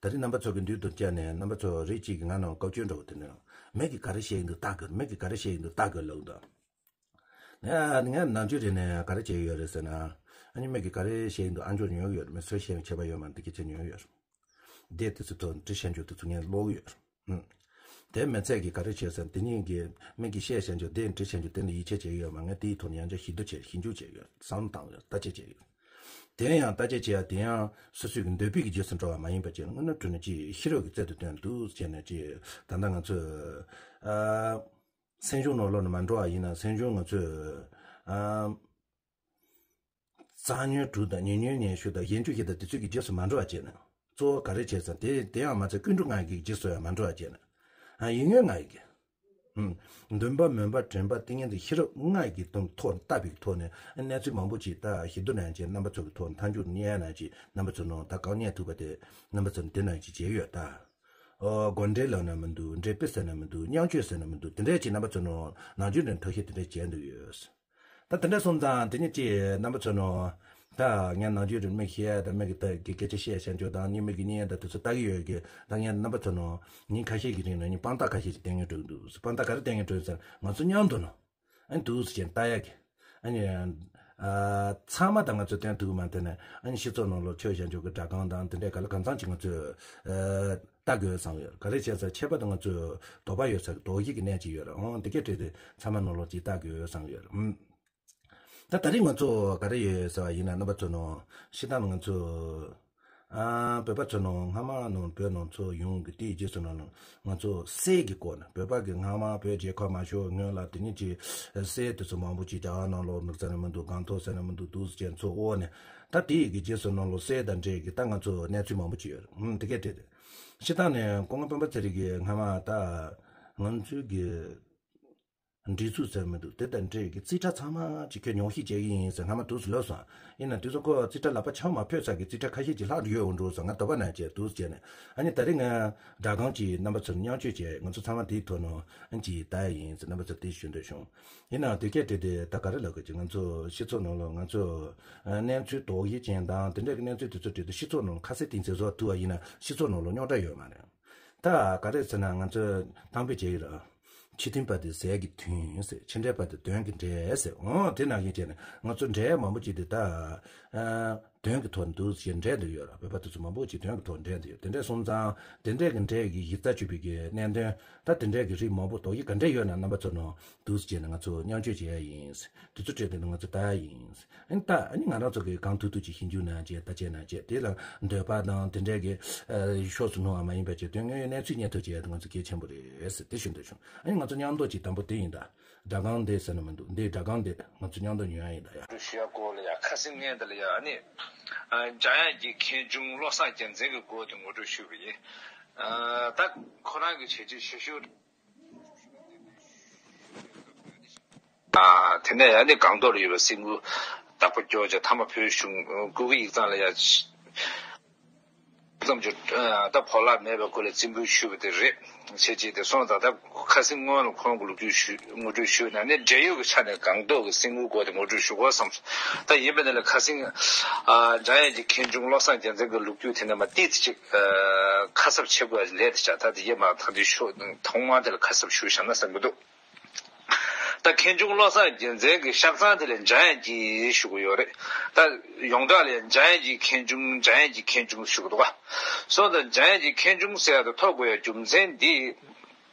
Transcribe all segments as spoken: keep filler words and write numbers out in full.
ད་རེས་རྣམ་པ་ཚོ་གི་མདུན་དུ་བཅར་ནས་རྣམ་པ་ཚོ་རེ་གཅིག་གིས་ང་ནང་བཀའ་བཀྱོན་འདྲ་བོ་དེ་འདྲ། མི་གིས་ག་རེ་བཤད་ཡིན་འདུག་ལྟ་དགོས། མི་གིས་ག་རེ་བཤད་ཡིན་འདུག་ལྟ་དགོས་ལབ་འདུག་ང་ང་ནམ་རྒྱུན་རེ་ནས་ག་རེ་བྱས་ཡོད་རེད་ཟེར་ན། ཨ་ནི་མི་གིས་ག་རེ་བཤད་ཡིན་འདུག་ཨ་འཇོག་ཉོ་གི་ཡོད་རེད། མི་སུ་བཤད་ཡང་ཁྱད་པར་ཡོད་མ་རེད། འདི་སྐད་ཆ་ཉོ་གི་ཡོད་རེད། དེབ་དེ་ཚོ་ཐོག་འབྲི་ཤེས་རྒྱུ་དེ་ཚོ་ངས་ཀློག་གི་ཡོད་རེད། ཨུམ། དེ་མི་ཚད་ཀྱིས་ག་རེ་བྱས་ཟེར་ན། དེ་གཉིས་ཀྱིས་མི་གིས་བཤད་ཤེས་རྒྱུ་དེ་འབྲི་ཤེས་རྒྱུ་དེ་ལ་ཡིད་ཆེས་བྱེད་ཀྱི་ཡོད་མ་རེད། ངས་དེའི་ཐོག་ནས་ཡང་བསྐྱར་ཞིབ་འདུག་བྱས། ཞིབ་འཇུག་བྱས་ཡོད། བསམ་བློ་བཏང་ཡོད། བརྟག་དཔྱད་བྱས་ཡོད། དེ་ཡང་བརྟག་དཔྱད་བྱེད་ཡ་དེ་ཡང་སོ་སོའི་གི་འདོད་པའི་གི་རྗེས་སུ་འགྲོ་བ་མ་ཡིན་པ་བྱས་ན། དངོས་གནས་དྲང་གནས་ཅིག་ཤེས་རབ་ཀྱི་རྩལ་དུ་བཏོན་འདུག་བྱས་ནས་ཅིག་ད་ལྟ་ང་ཚོས་ཨ་སེམས་བྱུང་ནང་ལོགས་ནས་མ་འགྲོ་བ་ཡིན་ན། སེམས་བྱུང་ང་ཚོས་ཨ་རྩ་ཉོན་དྲུག་དང་ཉེ་ཉོན་ཉེ་ཤོས་དང་གཞན་གྱི་ཤེས་དང་དེ་ཚོའི་གི་རྗེས་སུ་མ་འགྲོ་བ་བྱས་ན། གཙོ་བོ་ག་རེ་བྱས་ཟེར་ན། དེ་དེ་ཡང་མ་ཚད་ཀུན་འགྲོ་ལྔ་ཡི་གི་རྗེས་སུ་ཡང་མ་འགྲོ་བ་བྱས་ན། ཨ་ཡིད་ཉོན་ལྔ་ཡི་གི་ཨུམ། འདུན་པ་མོན་པ་དྲན་པ་ཏིང་ངེ་འཛིན་ཤེས་རབ་ལྔ་ཡི་གི་དོན་ཐོག་ནས་བལྟས་པའི་ཐོག་ནས། ཨ་གནས་ཚུལ་མང་པོ་ཅིག་ད་ཞིབ་ཏུ་ནས་ཅིག་རྣམ་པ་ཚོ་གི་ཐོག་མཐའ་མཇུག་ཏུ་བསྙད་ན་ཅིག་རྣམ་པ་ཚོ་ནང་ད་གང་བསྙད་ཐུབ་པ་དེ་རྣམ་པ་ཚོ་ནང་དེ་ནང་ཅིག་བྱས་ཡོད་ད། ཨོ་དགོངས་འགྲེལ་ལབ་ན་མི་འདུག་འགྲེལ་པ་ཟེར་ན་མི་འདུག་མཉམ་སྤྱོད་ཟེར་ན་མི་འདུག་དེ་འདྲས་ཅིག་རྣམ་པ་ཚོ་ནང་ནམ་རྒྱུན་ནས་ཐབས་ཤེས་དེ་འདྲས་བྱས་འདུག་ཡོད། ད་དེ་འདྲ་སོང་ཙང་དེ་ནས་ཅིག་རྣམ་པ་ཚོ་ནང་ད་ངས་ནམ་རྒྱུན་རེ་མི་ཤེས་ཡ་དང་མི་གི་ད་གི་སྐད་ཆ་བཤད་བཤད་འཇོག་དང་ནི་མི་གི་བརྙན་དང་དེ་ཚོ་ལྟ་གི་ཡོད་གི། ད་ངས་རྣམ་པ་ཚོ་ནང་ཉིན་ཁ་ཤས་ཀྱི་རིང་ལ་ནི་དཔང་རྟགས་ཁ་ཤས་ཅིག་བསྟན་གི་འགྲོ་གི་འདུག་དཔང་རྟགས་ག་རེ་བསྟན་གི་འགྲོ་ཡོད་ཟེར་ན། ང་ཚོ་མཉམ་དུ་ནང་ཨ་ནི་འདུག་སེ་བྱས་ལྟ་ཡ་གི། ཨ་ནི་ཨ་ཚང་མ་ད་ང་ཚོས་བསྟན་ཐུབ་གི་མ་རེད་དེ། ཨ་ནི་སྤྱི་ཚོགས་ནང་ལོགས་ཆོས་བཤད་འཇོག་གི་སྒྲ་སྒང་དང་དེ་འདྲས་ག་ལ་གང་འཚམ་ཅིག་ང་ཚོས་ཨ་ལྟ་དགོས་བསམ་ཡོད། ག་རེ་བྱས་ཟེར་ན་ཁྱད་པར་དུ་ང་ཚོས་དོགས་པ་ཡོད་ས་གི་དོགས་གཞི་གི་གནས་ཅིག་ཡོད་རེད། འོང་དེ་གས་བྲིས་ཏེ་ཚང་མ་ནང་ལོགས་ཅིག་ལྟ་དགོས་བསམ་ཡོད་རེད། ཨུམ། ད་ད་རེས་ང་ཚོ་ག་རེ་ཡོད་ཟེར་བ་ཡིན་ན། རྣམ་པ་ཚོ་ནང་སྤྱིར་བཏང་ང་ཚོ་ཨ་བོད་པ་ཚོ་ནང་སྔ་མ་ནང་བོད་ནང་ཚོ་ཡོང་གི་དེའི་རྗེས་སུ་ནང་ང་ཚོ་སྲས་ཀྱི་སྐོར་ནས། བོད་པ་གི་སྔ་མ་བོད་རྒྱལ་ཁབ་མ་བྱུང་སྔོན་ལ་དེ་ཉིད་ཀྱི་སྲས་དེ་ཚོ་མང་པོ་ཅིག་རྒྱ་གར་ནང་ལོགས་ནུབ་ས་ནས་མི་འདུག་སྒང་ཐོག་ས་ནས་མི་འདུག་འདུག་སེ་བྱས་ཚོ་འོག་ནས། ད་དེའི་གི་རྗེས་སུ་ནང་ལོགས་སྲས་དང་འབྲས་ཀྱི་ད་ང་ཚོ་གནས་ཚུལ་མང་པོ་ཅིག་ཡོད་རེད། ཨུམ། དེ་གས་བྲིས་ཏེ། སྤྱིར་བཏང་ནས་སྐུ་ངོ་སྤེན་པ་ཚེ་རིང་གིས་སྔ་མ་ད་ང་ཚོའི་གི་འབྲེལ་ཚུལ་ཟེར་མི་འདུག་དེ་དང་འབྲེལ་གྱི་རྩིས་ཁྲ་ཚང་མ་ཅིག་ཁྱོད་ཉོག་བཤད་བྱེད་ཀྱི་ཡིན་ཟེར་སྔ་མ་འདུག་སེ་ལབ་སོང་། ཡིན་ན་དུས་ཚོད་ཁོ་རྩིས་ཁྲ་ལག་པ་ཆག་མ་ཕོད་ཚར་གི་རྩིས་ཁྲ་ཁ་ཤས་ཅིག་ལྷག་ཡོད་འོང་འགྲོ་སོང་། ང་དོགས་པ་ན་བྱས་འདུག་སེ་བྱས་ནས། ཨ་ནི་ད་རེས་ང་སྒྲ་སྒང་ཅིག་རྣམ་པ་ཚོར་མཉམ་སྤྱོད་བྱས། ང་ཚོ་ཚང་མ་དེའི་ཐོག་ནང་ཨ་ཅིག་ལྟ་ཡ་ཡིན་ཟེར་རྣམ་པ་ཚོར་དེ་ཞུ་འདོད་བྱུང་། ཡིན་ནའང་དེ་སྐད་བྲིས་ཏེ་ད་ག་རེ་ལབ་དགོས་ཀྱི། ང་ཚོ་སྤྱི་ཚོགས་ནང་ལ་ང་ཚོ་ཨ་གནས་ཚུལ་དོགས་ཡིག་ཅན་དང་དེ་འདྲ་གི་གནས་ཚུལ་དེ་ཚོ་བྲིས་ཏེ་སྤྱི་ཚོགས་ནང་ཁ་གསལ་གཏིང་ཟབ་བཟོ་ཐུབ་པ་ཡིན་ན་སྤྱི་ཚོགས་ནང་ལ་རྙོག་དྲ་ཡོད་མ་རེད། ད་ག་རེ་ཟེར་ན། ང་ཚོས་གཏམ་དཔེ་བྱས་ཡོད་ར། ཕྱི་དོན་པ་དེ་ཟས་ཀྱི་དོན་ཟེར། ཕྱི་འབྲེལ་པ་དེ་དོན་གྱི་འབྲེལ་ཟེར། འོ་དེ་ནང་བཞིན་བྱས་ནས་ང་ཚོ་འབྲེལ་མང་པོ་ཅིག་དེ་ད་ཨ་དོན་གྱི་ཐོག་ནས་འདུག་སེ་འབྲེལ་འདུག་ཡོད་ར། བོད་པ་དེ་ཚོ་མང་པོ་ཅིག་དོན་གྱི་ཐོག་འབྲེལ་འདུག་ཡོད། དེ་འདྲ་སོང་ཙང་དེ་འདྲ་གི་འབྲེལ་གྱི་གཞི་རྩ་ཆོད་པའི་གི་གནད་དོན། ད་དེ་འདྲ་གི་རིགས་མང་པོ་དོགས་ཡིག་ག་འདྲ་ཡོད་ན་རྣམ་པ་ཚོ་ནང་འདུག་སེ་བྱས་ནས་ང་ཚོ་མཉམ་སྤྱོད་བྱེད་ཡ་ཡིན། དུས་ཚོད་སྤྲད་དེ་ང་ཚོ་ལྟ་ཡ་ཡིན། ཨ་ནི་ད་ཨ་ནི་ང་རང་ཚོ་གིས་གང་ཐུབ་ཐུབ་ཅིག་ཞིབ་འཇུག་གནང་བྱས། ལྟ་བྱས་གནང་བྱས། དེ་ལ་འདོད་པ་དང་དེ་འདྲས་ཀྱི་ཨ་ཕྱོགས་སུ་ལྷུང་བ་མ་ཡིན་པ་བྱས། དོན་དངོས་ཡོད་གནས་ཚུལ་རྙེད་ཐུབ་བྱས་ཡ་དེ་ང་ཚོ་གལ་ཆེན་པོ་རེད་ཟེར་དེ་ཞུ་འདོད་བྱུང་། ཨ་ནི་ང་ཚོ་མཉམ་དུ་ཅིག་དང་པོ་དེ་ཡིན་ད། སྒྲ་སྒང་འདི་ཟེར་ན་མི་འདུག་འདི་སྒྲ་སྒང་འདི་ང་ཚོ་མཉམ་དུ་ཉོ་ཡ་ཡིན་ད་ཡ། ཞུ་ཡ་སྐོར་ལ་ཡ། ཁ་སང་ངས་འདི་ལ་ཡ་ཨ་ནི་ཨ་འཇམ་དབྱངས་ཀྱི་མཁན་ཆུང་བློ་བཟང་རྒྱལ་མཚན་གྱི་སྐོར་དེ་ངོ་སྤྲོད་ཞུས་པ་ཡིན། ཨ་ད་ཁོ་རང་གི་བྱས་རྗེས་ཆེ་ཤོས། ཨ་དེ་ནས་ཡ་ནི་སྒང་ཏོག་ལ་ཡོད་པའི་སེམས་འགུལ་བདག་པོ་སྐྱོར་བྱས། མཐའ་མ་བོད་གཞུང་སྐུ་སྒེར་ཡིག་ཚང་ལ་ཡ་བཙོན་འཇུག་ཨ་ད་བོར་བརླག་མེད་པའི་སྐོར་ལ་རྩིས་འབུལ་ཞུས་པ་དེ་རེད། བྱས་རྗེས་དེ་སོང་ཙང་ད་ཁ་སང་སྔོན་ལ་ཁོང་གི་ལོ་རྒྱུས་ཞུ་ངོ་སྤྲོད་ཞུས་ན་ནི། འབྲེལ་ཡོད་ཀྱི་ཆ་ནས་སྒང་ཏོག་གི་སེམས་འགུལ་སྐོར་དེ་ངོ་སྤྲོད་ཞུ་དགོས་བསམ་སོང་། ད་ཡིན་པ་ན་ལས་ཁ་སང་ཨ་འཇམ་དབྱངས་ཀྱི་མཁན་ཆུང་བློ་བཟང་རྒྱལ་མཚན་གྱི་ལོ་རྒྱུས་དེ་ནས་མར་ཏོག་ཙམ་ཅིག་ཨ་ཁ་གསབ་བྱེད་དགོས་ལས་དེ་བྱ། ད་དེ་ཡིན་མ་ཐག་དེ་ཤོག་ཐོག་མར་དེ་ལ་ཁ་གསབ་ཞུ་བཞག་ན་བསམ་གྱི་འདུག་ད་མཁན་ཆུང་བློ་བཟང་རྒྱལ་མཚན་གྱི་ཤག་ཚང་དེ་ལ་འཇམ་དབྱངས་ཀྱི་ཞུ་གི་ཡོད་རེད། ད་ཡོངས་གྲགས་ལ་འཇམ་དབྱངས་ཀྱི་མཁན་ཆུང་། འཇམ་དབྱངས་ཀྱི་མཁན་ཆུང་ཞུ་གི་འདུག་ག་སོང་ཙང་འཇམ་དབྱངས་ཀྱི་མཁན་ཆུང་ཟེར་ཡ་དེ་ཐོབ་དགོས་ཡ་རྒྱུ་མཚན་འདི།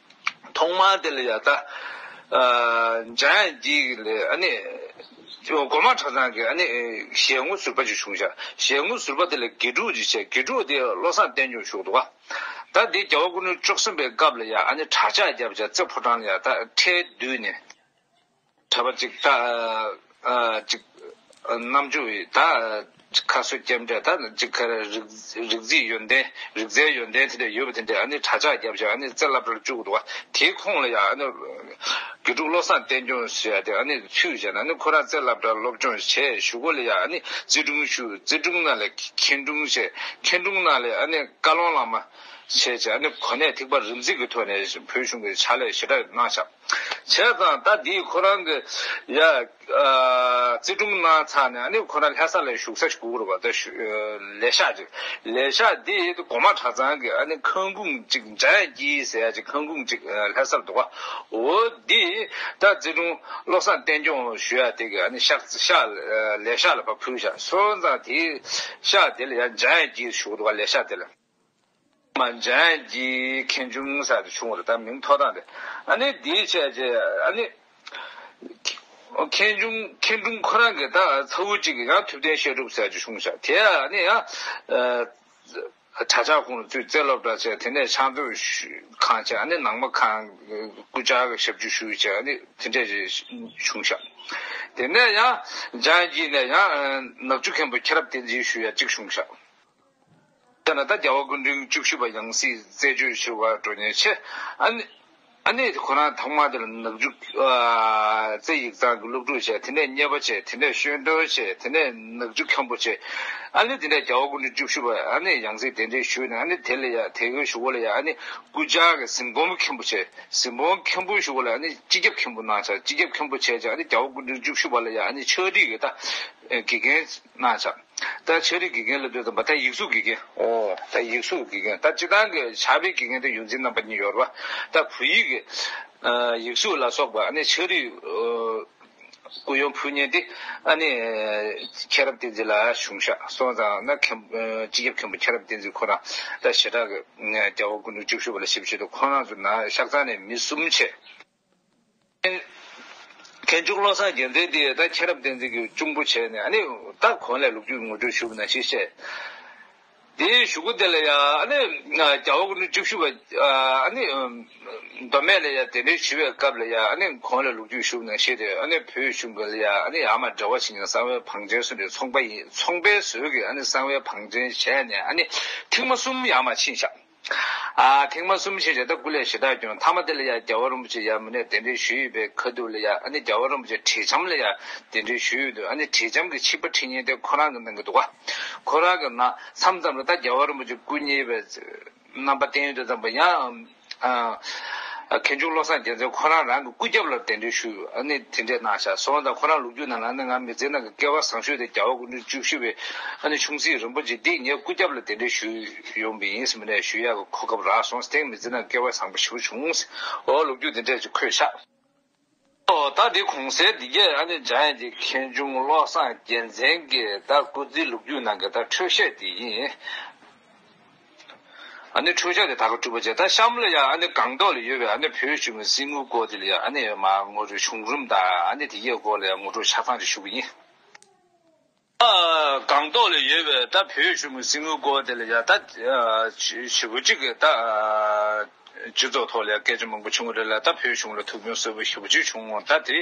ཐོག་མར་དེ་ལ་ཡ་ད་ཨ་འཇམ་དབྱངས་ཀྱི་ལ་ཨ་ནི་སྒོ་མང་གྲྭ་ཚང་གི་ཨ་ནི་ཞལ་ངོ་ཟུར་པ་ཅིག་བྱུང་ཤག་ཞལ་ངོ་ཟུར་པ་དེ་ལ་དགེ་ཕྲུག་ཅིག་བྱས། དགེ་ཕྲུག་དེ་བློ་བཟང་བསྟན་སྐྱོང་ཞུ་གི་འདུག་ག་ད་འདི་རྒྱལ་བ་སྐུ་ཕྲེང་བཅུ་གསུམ་པའི་སྐབས་ལ་ཡ་ཨ་ནི་གྲྭ་ཆས་བརྒྱབ་བྱས་རྩེ་ཕོ་བྲང་ལ་ཡ་ད་ཁྲལ་བསྡུས་ནས་གྲྭ་པ་ཅིག་ད་ཨ་ཅིག་རྣམ་འགྱུར་ད་ཁ་གསོ་སྐྱེམས་འདྲ། ད་ཅིག་ག་རེ་རིག་རིག་རྩིས་ཡོན་ཏན། རིག་རྩལ་ཡོན་ཏན་དེ་འདྲ་ཡོད་པ་དེ་འདྲ་ཨ་ནི་གྲྭ་ཆས་བརྒྱབ་བྱས་ཨ་ནི་རྩེ་སློབ་གྲྭར་བཅུག་གི་འདུག་ག་དེའི་ཁོངས་ལ་ཡ་ཨ་ནི་དགེ་ཕྲུག་བློ་བཟང་བསྟན་སྐྱོང་ཟེར་ཡ་དེ་ཨ་ནི་ཚུད་བྱས་ནས། ཨ་ནི་ཁོ་རང་རྩེ་སློབ་གྲྭར་སློབ་སྦྱོང་བྱས་གཞུག་གུ་ལ་ཡ་ཨ་ནི་རྩིས་དྲུང་ཞུ། རྩིས་དྲུང་ནང་ལས་མཁན་དྲུང་བྱས། མཁན་དྲུང་ནང་ལས་ཨ་ནི་བཀའ་བློན་བླ་མ། བྱས་བྱས་ཨ་ནི་གོ་གནས་ཐིགས་པ་རིམ་འཛེགས་ཀྱི་ཐོག་ནས་བོད་གཞུང་གི་ཕྱག་ལས་ཞེ་དྲག་གནང་ཤག་བྱས་ཙང་ད་འདིས་ཁོ་རང་གི་ཡ་ཨ་བརྩི་སྲུང་གནང་ཚར་ནས་ཨ་ནི་ཁོ་རང་ལྷ་ས་ལ་བཞུགས་ས་ཞིག་དགོས་རེད་པ། ད་ཞུ་ལས་ཤག་ཅིག་ལས་ཤག་འདི་གོང་མ་གྲྭ་ཚང་གི་ཨ་ནི་ཁང་ཁུང་ཅིག་འཇམ་དབྱངས་སྐྱིད་ཟེར་ཡ་ཅིག་ཁང་ཁུང་ཅིག་ལྷ་སར་འདུག་ག་འོ་འདི་ད་བརྩི་སྲུང་བློ་བཟང་བསྟན་སྐྱོང་ཞུ་ཡ་དེ་གི་ཨ་ནི་ཤག་ཤག་ལས་ཤག་ལ་ཕར་ཕུལ་ཤག་སོང་ཙང་དེའི་ཤག་དེ་ལ་ཡ་འཇམ་དབྱངས་སྐྱིད་ཞུ་གི་འདུག་ག་ལས་ཤག་དེ་ལ། མ་འཇམ་དབྱངས་ཀྱི་མཁན་ཆུང་ཟེར་དེ་བྱུང་བ་རེད། ད་མིང་ཐོགས་སྟངས་དེ་ཨ་ནི་འདིའི་ཆ་བྱས་ཨ་ནི་མཁན་ཆུང་མཁན་དྲུང་ཁོ་རང་གི་ད་ཚ་བོ་གཅིག་གི་ཡང་ཐུབ་བསྟན་བཤད་སྒྲུབ་ཟེར་གྱི་བྱུང་ཤག་དེ་ཨ་ནི་ཡང་གྲྭ་ཤག་ཁོང་ཚོས་རྩེ་སློབ་གྲྭ་བྱས། དེ་ནས་ཕྱག་མཛོད་ཁང་བྱས། ཨ་ནི་ནང་མ་ཁང་སྐུ་བཅར་གྱི་ཞབས་ཕྱི་ཞུས་བྱས། ཨ་ནི་དེ་འདྲས་བྱུང་ཤག་དེ་ནས་ཡང་འཇམ་དབྱངས་ཀྱི་ནས་ཡང་ནག་ཆུ་མཁན་པོ་མཁྱེན་རབ་བསྟན་འཛིན་ཞུ་ཡ་གཅིག་བྱུང་ཤག་དེ་ན་ད་རྒྱལ་བ་སྐུ་ཕྲེང་བཅུ་བཞི་པ་ཡང་སྲིད་རྩད་གཅོད་ཞུ་བར་འགྲོ་མཁན་བྱས། ཨ་ནི་ཨ་ནི་ཁོ་རང་ཐོག་མར་དེ་ལ་ནག་ཆུ་ཨ་རྩེ་ཡིག་ཚང་གི་སློབ་ཕྲུག་བྱས། དེ་ནས་གཉེར་པ་བྱས། དེ་ནས་ཤོད་དོན་བྱས། དེ་ནས་ནག་ཆུ་མཁན་པོ་བྱས། ཨ་ནི་དེ་ནས་རྒྱལ་བ་སྐུ་ཕྲེང་བཅུ་བཞི་པ་ཨ་ནི་ཡང་སྲིད་གདན་འདྲེན་ཞུས་ནས། ཨ་ནི་དེ་ལ་ཡ་དེ་གའི་གཞུག་གུ་ལ་ཡ་ཨ་ནི་སྐུ་བཅར་གྱི་གཟིམ་དཔོན་མཁན་པོ་བྱས། གཟིམ་དཔོན་མཁན་པོའི་གཞུག་གུ་ལ་ཨ་ནི་སྤྱི་ཁྱབ་མཁན་པོ་གནང་ཤག་སྤྱི་ཁྱབ་མཁན་པོ་བྱས་བྱས་ཨ་ནི་རྒྱལ་བ་སྐུ་ཕྲེང་བཅུ་བཞི་པ་ལ་ཡ་ཨ་ནི་ཕྱག་བྲིས་ཀྱི་ད་དགེ་རྒན་གནང་ཤག་ད་ཕྱག་བྲིས་དགེ་རྒན་ལབ་དུས་ཙམ་པ་ད་ཡིག་གཟུགས་དགེ་རྒན། ཨོ་ད་ཡིག་གཟུགས་དགེ་རྒན། ད་སྤྱིར་བཏང་གི་ཕྱག་དཔེ་དགེ་རྒན་དེ་ཡོངས་འཛིན་རྣམ་པ་གཉིས་ཡོད་རེད་པ། ད་བོད་ཡིག་གི་ཨ་ཡིག་གཟུགས་ལ་སོགས་པ་ཨ་ནི་ཕྱག་བྲིས་ཨ་སྐུ་ཡོན་ཕུལ་མཁན་དེ་ཨ་ནི་མཁྱེན་རབ་བསྟན་འཛིན་ལགས་བྱུང་ཤག་སོང་ཙང་ན་མཁན་ཨ་སྤྱི་ཁྱབ་མཁན་པོ་མཁྱེན་རབ་བསྟན་འཛིན་ཁོ་རང་ད་ཞེ་དྲག་གི་རྒྱལ་བ་སྐུ་ཕྲེང་བཅུ་བཞི་པ་ལ་ཞབས་ཕྱི་དུ་ཁོ་རང་ཚོ་ན་ཤག་ཚང་ནས་མི་གསུམ་བྱས། མཁན་ཆུང་བློ་བཟང་རྒྱལ་མཚན་དེ་ད་མཁྱེན་རབ་བསྟན་འཛིན་གྱི་གཅུང་པོ་བྱས་ནས་ཨ་ནི་ད་གོང་ལས་ལོ་རྒྱུས་ངོ་སྤྲོད་ཞུ་བ་ནང་བཞིན་བཤད། དེའི་གཞུག་གུ་དེ་ལ་ཡ་ཨ་ནི་རྒྱལ་བ་སྐུ་ཕྲེང་བཅུ་བཞི་པ་ཨ་ནི་མདོ་སྨད་ལ་ཡ་གདན་འདྲེན་ཞུ་བའི་སྐབས་ལ་ཡ་ཨ་ནི་གོང་ལས་ལོ་རྒྱུས་ཞུ་བ་ནང་བཞིན་དེ་ཨ་ནི་བོད་གཞུང་གི་ལ་ཡ་ཨ་ནི་ཡར་མར་འབྲེལ་བ་བྱེད་མཁན་གསང་བའི་བང་ཆེན་སུ་འདྲའི་ཚོང་པ་ཡིན། ཚོང་པའི་ཟོལ་གྱིས་ཨ་ནི་གསང་བའི་བང་ཆེན་བྱས་ནས་ཨ་ནི་ཐེངས་མ་གསུམ་ཡར་མར་ཕྱིན་ཤག་ཨ་ཐེངས་མ་གསུམ་ཕྱིན་བྱས་ད་སྐུ་ལས་ཞེ་དྲག་བསྐྱོན། མཐའ་མ་དེ་ལ་ཡ་རྒྱལ་བ་རིན་པོ་ཆེ་ཡར་མི་ནས་གདན་འདྲེན་ཞུས་ཡོད་པའི་ཁ་ཐུག་ལ་ཡ་ཨ་ནི་རྒྱལ་བ་རིན་པོ་ཆེ་གྲི་ལྕམ་ལ་ཡ་གདན་འདྲེན་ཞུས་ཡོད་འདུག་ཨ་ནི་གྲི་ལྕམ་གྱི་ཆིབས་པ་ཁྲིད་མཁན་དེ་ཁོ་རང་གིས་གནང་གི་འདུག་ག་ཁོ་རང་གིས་གནང་མཚམས་མཚམས་ལ་ད་རྒྱལ་བ་རིན་པོ་ཆེ་སྐུ་བརྙེས་པའི་རྣམ་པ་བསྟན་ཡོད་དུས་ཙམ་པ་ཡང་ཨ་མཁན་ཆུང་བློ་བཟང་རྒྱལ་མཚན་ཁོ་རང་རང་གི་སྐུ་རྒྱབ་ལ་གདན་འདྲེན་ཞུས། ཨ་ནི་དེ་འདྲས་གནང་ཤག་སོང་ཙང་ཁོ་རང་ལོ་རྒྱུས་ནང་ལ་ནི་ང་མི་ཚེ་ནང་གི་སྐལ་བ་བཟང་ཤོས་དེ་རྒྱལ་བ་སྐུ་ཕྲེང་བཅུ་བཞི་པའི་ཨ་ནི་ཆུང་སྲིད་རིན་པོ་ཆེ་འདི་ངའི་སྐུ་རྒྱབ་ལ་གདན་འདྲེན་ཞུས་ཡོང་བ་ཡིན་ཟེར་མི་ནས་ཞུ་ཡག་གི་གོ་སྐབས་རག་སོང་། དེང་མི་ཚེ་ནང་སྐལ་བ་བཟང་པོ་ཞེ་པོ་བྱུང་། འོ་ལོ་རྒྱུས་འདི་འདྲས་ཅིག་འཁོད་ཤག་ཨོ་ད་འདི་གོང་གསལ་འདི་གས་ཨ་ནི་འཇམ་དབྱངས་ཀྱི་མཁན་ཆུང་བློ་བཟང་རྒྱལ་མཚན་གྱི་ད་སྐུ་ཚེའི་ལོ་རྒྱུས་ནང་གི་ད་འཕྲོས་བཤད་འདི་ཡིན། ཨ་ནི་འཕྲོས་བཤད་དེ་ད་ག་གྲུབ་པ་བྱས། ད་གཤམ་ལ་ཡ་ཨ་ནི་སྒང་ཏོག་ལ་ཡོད་པའི་ཨ་ནི་བོད་གཞུང་གི་གསེར་དངུལ་སྐོར་དེ་ལ་ཡ་ཨ་ནི་མ་ངོ་སྤྲོད་བྱུང་རིམ་དང་ཨ་ནི་དེ་གའི་སྐོར་ལ་ཡ་ངོ་སྤྲོད་ཆ་ཚང་ཅིག་ཞུ་གི་ཡིན། ཨ་སྒང་ཏོག་ལ་ཡོད་པའི་ད་བོད་གཞུང་གི་གསེར་དངུལ་སྐོར་དེ་ལ་ཡ་ད་ཞེ་པོ་ཅིག་གི་ད་སྤྱི་ཚོགས་ཐོག་ལ་ཡ་སྐད་ཆ་མང་པོ་བྱུང་བ་རེད་ལ། ད་བོད་གཞུང་ལ་ཐུགས་ཕན་གསོས་པ་ཞེ་པོ་ཅིག་བྱུང་། ད་དེ་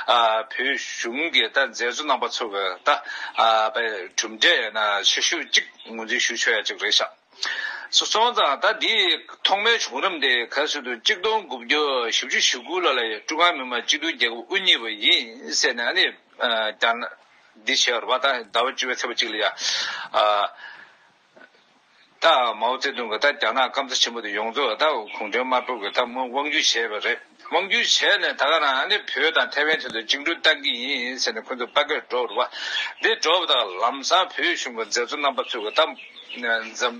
ཨ་བོད་གཞུང་གི་ད་མཛད་གཙོ་རྣམ་པ་ཚོ་གི་ད་ཨ་པའི་གྲུབ་འབྲས་ཡིན་ན་ཆེ་ཤོས་གཅིག་ངོས་འཛིན་ཞུ་ཆོག་ཡ་གཅིག་རེད་ཤག་སོང་ཙང་ད་འདི་ཐོག་མའི་བྱུང་རིམ་དེ་ག་རེ་ཟེར་དུས་གཅིག་སྟོང་དགུ་བརྒྱ་བཞི་བཅུ་ཞེ་དགུ་ལོ་ལ་ཡ་ཀྲུང་ཧྭ་མི་དམངས་སྤྱི་མཐུན་རྒྱལ་ཁབ་དབུ་བརྙེས་པ་ཡིན་ཟེར་ནས་ཨ་ནི་ཨ་རྒྱ་ནག་འདི་བྱས་པ་རེད་པ། ད་ཟླ་བ་བཅུ་པའི་ཚེས་པ་གཅིག་ལ་ཡ་ཨ་ད་མའོ་ཙེ་ཏུང་གིས་ད་རྒྱ་ནག་སྐམ་ས་ཆེན་པོ་དེ་ཡོངས་རྫོགས་ད་གུང་ཁྲན་དམར་པོ་གིས་ད་དབང་སྒྱུར་བྱས་པ་རེད། དབང་སྒྱུར་བྱས་ནས་ད་ག་རང་ཨ་ནི་བོད་དང་ཐའེ་ཝན་དེ་ཚོ་བཅིངས་འགྲོལ་བཏང་གི་ཡིན་ཟེར་ནས་ཁོ་ཚོ་ཕར་སྐད་སྒྲོག་རེད་པ། འདི་སྒྲོག་པ་དང་ལམ་སང་བོད་གཞུང་གི་མཛད་གཙོ་རྣམ་པ་ཚོ་གིས་ད་འཛམ་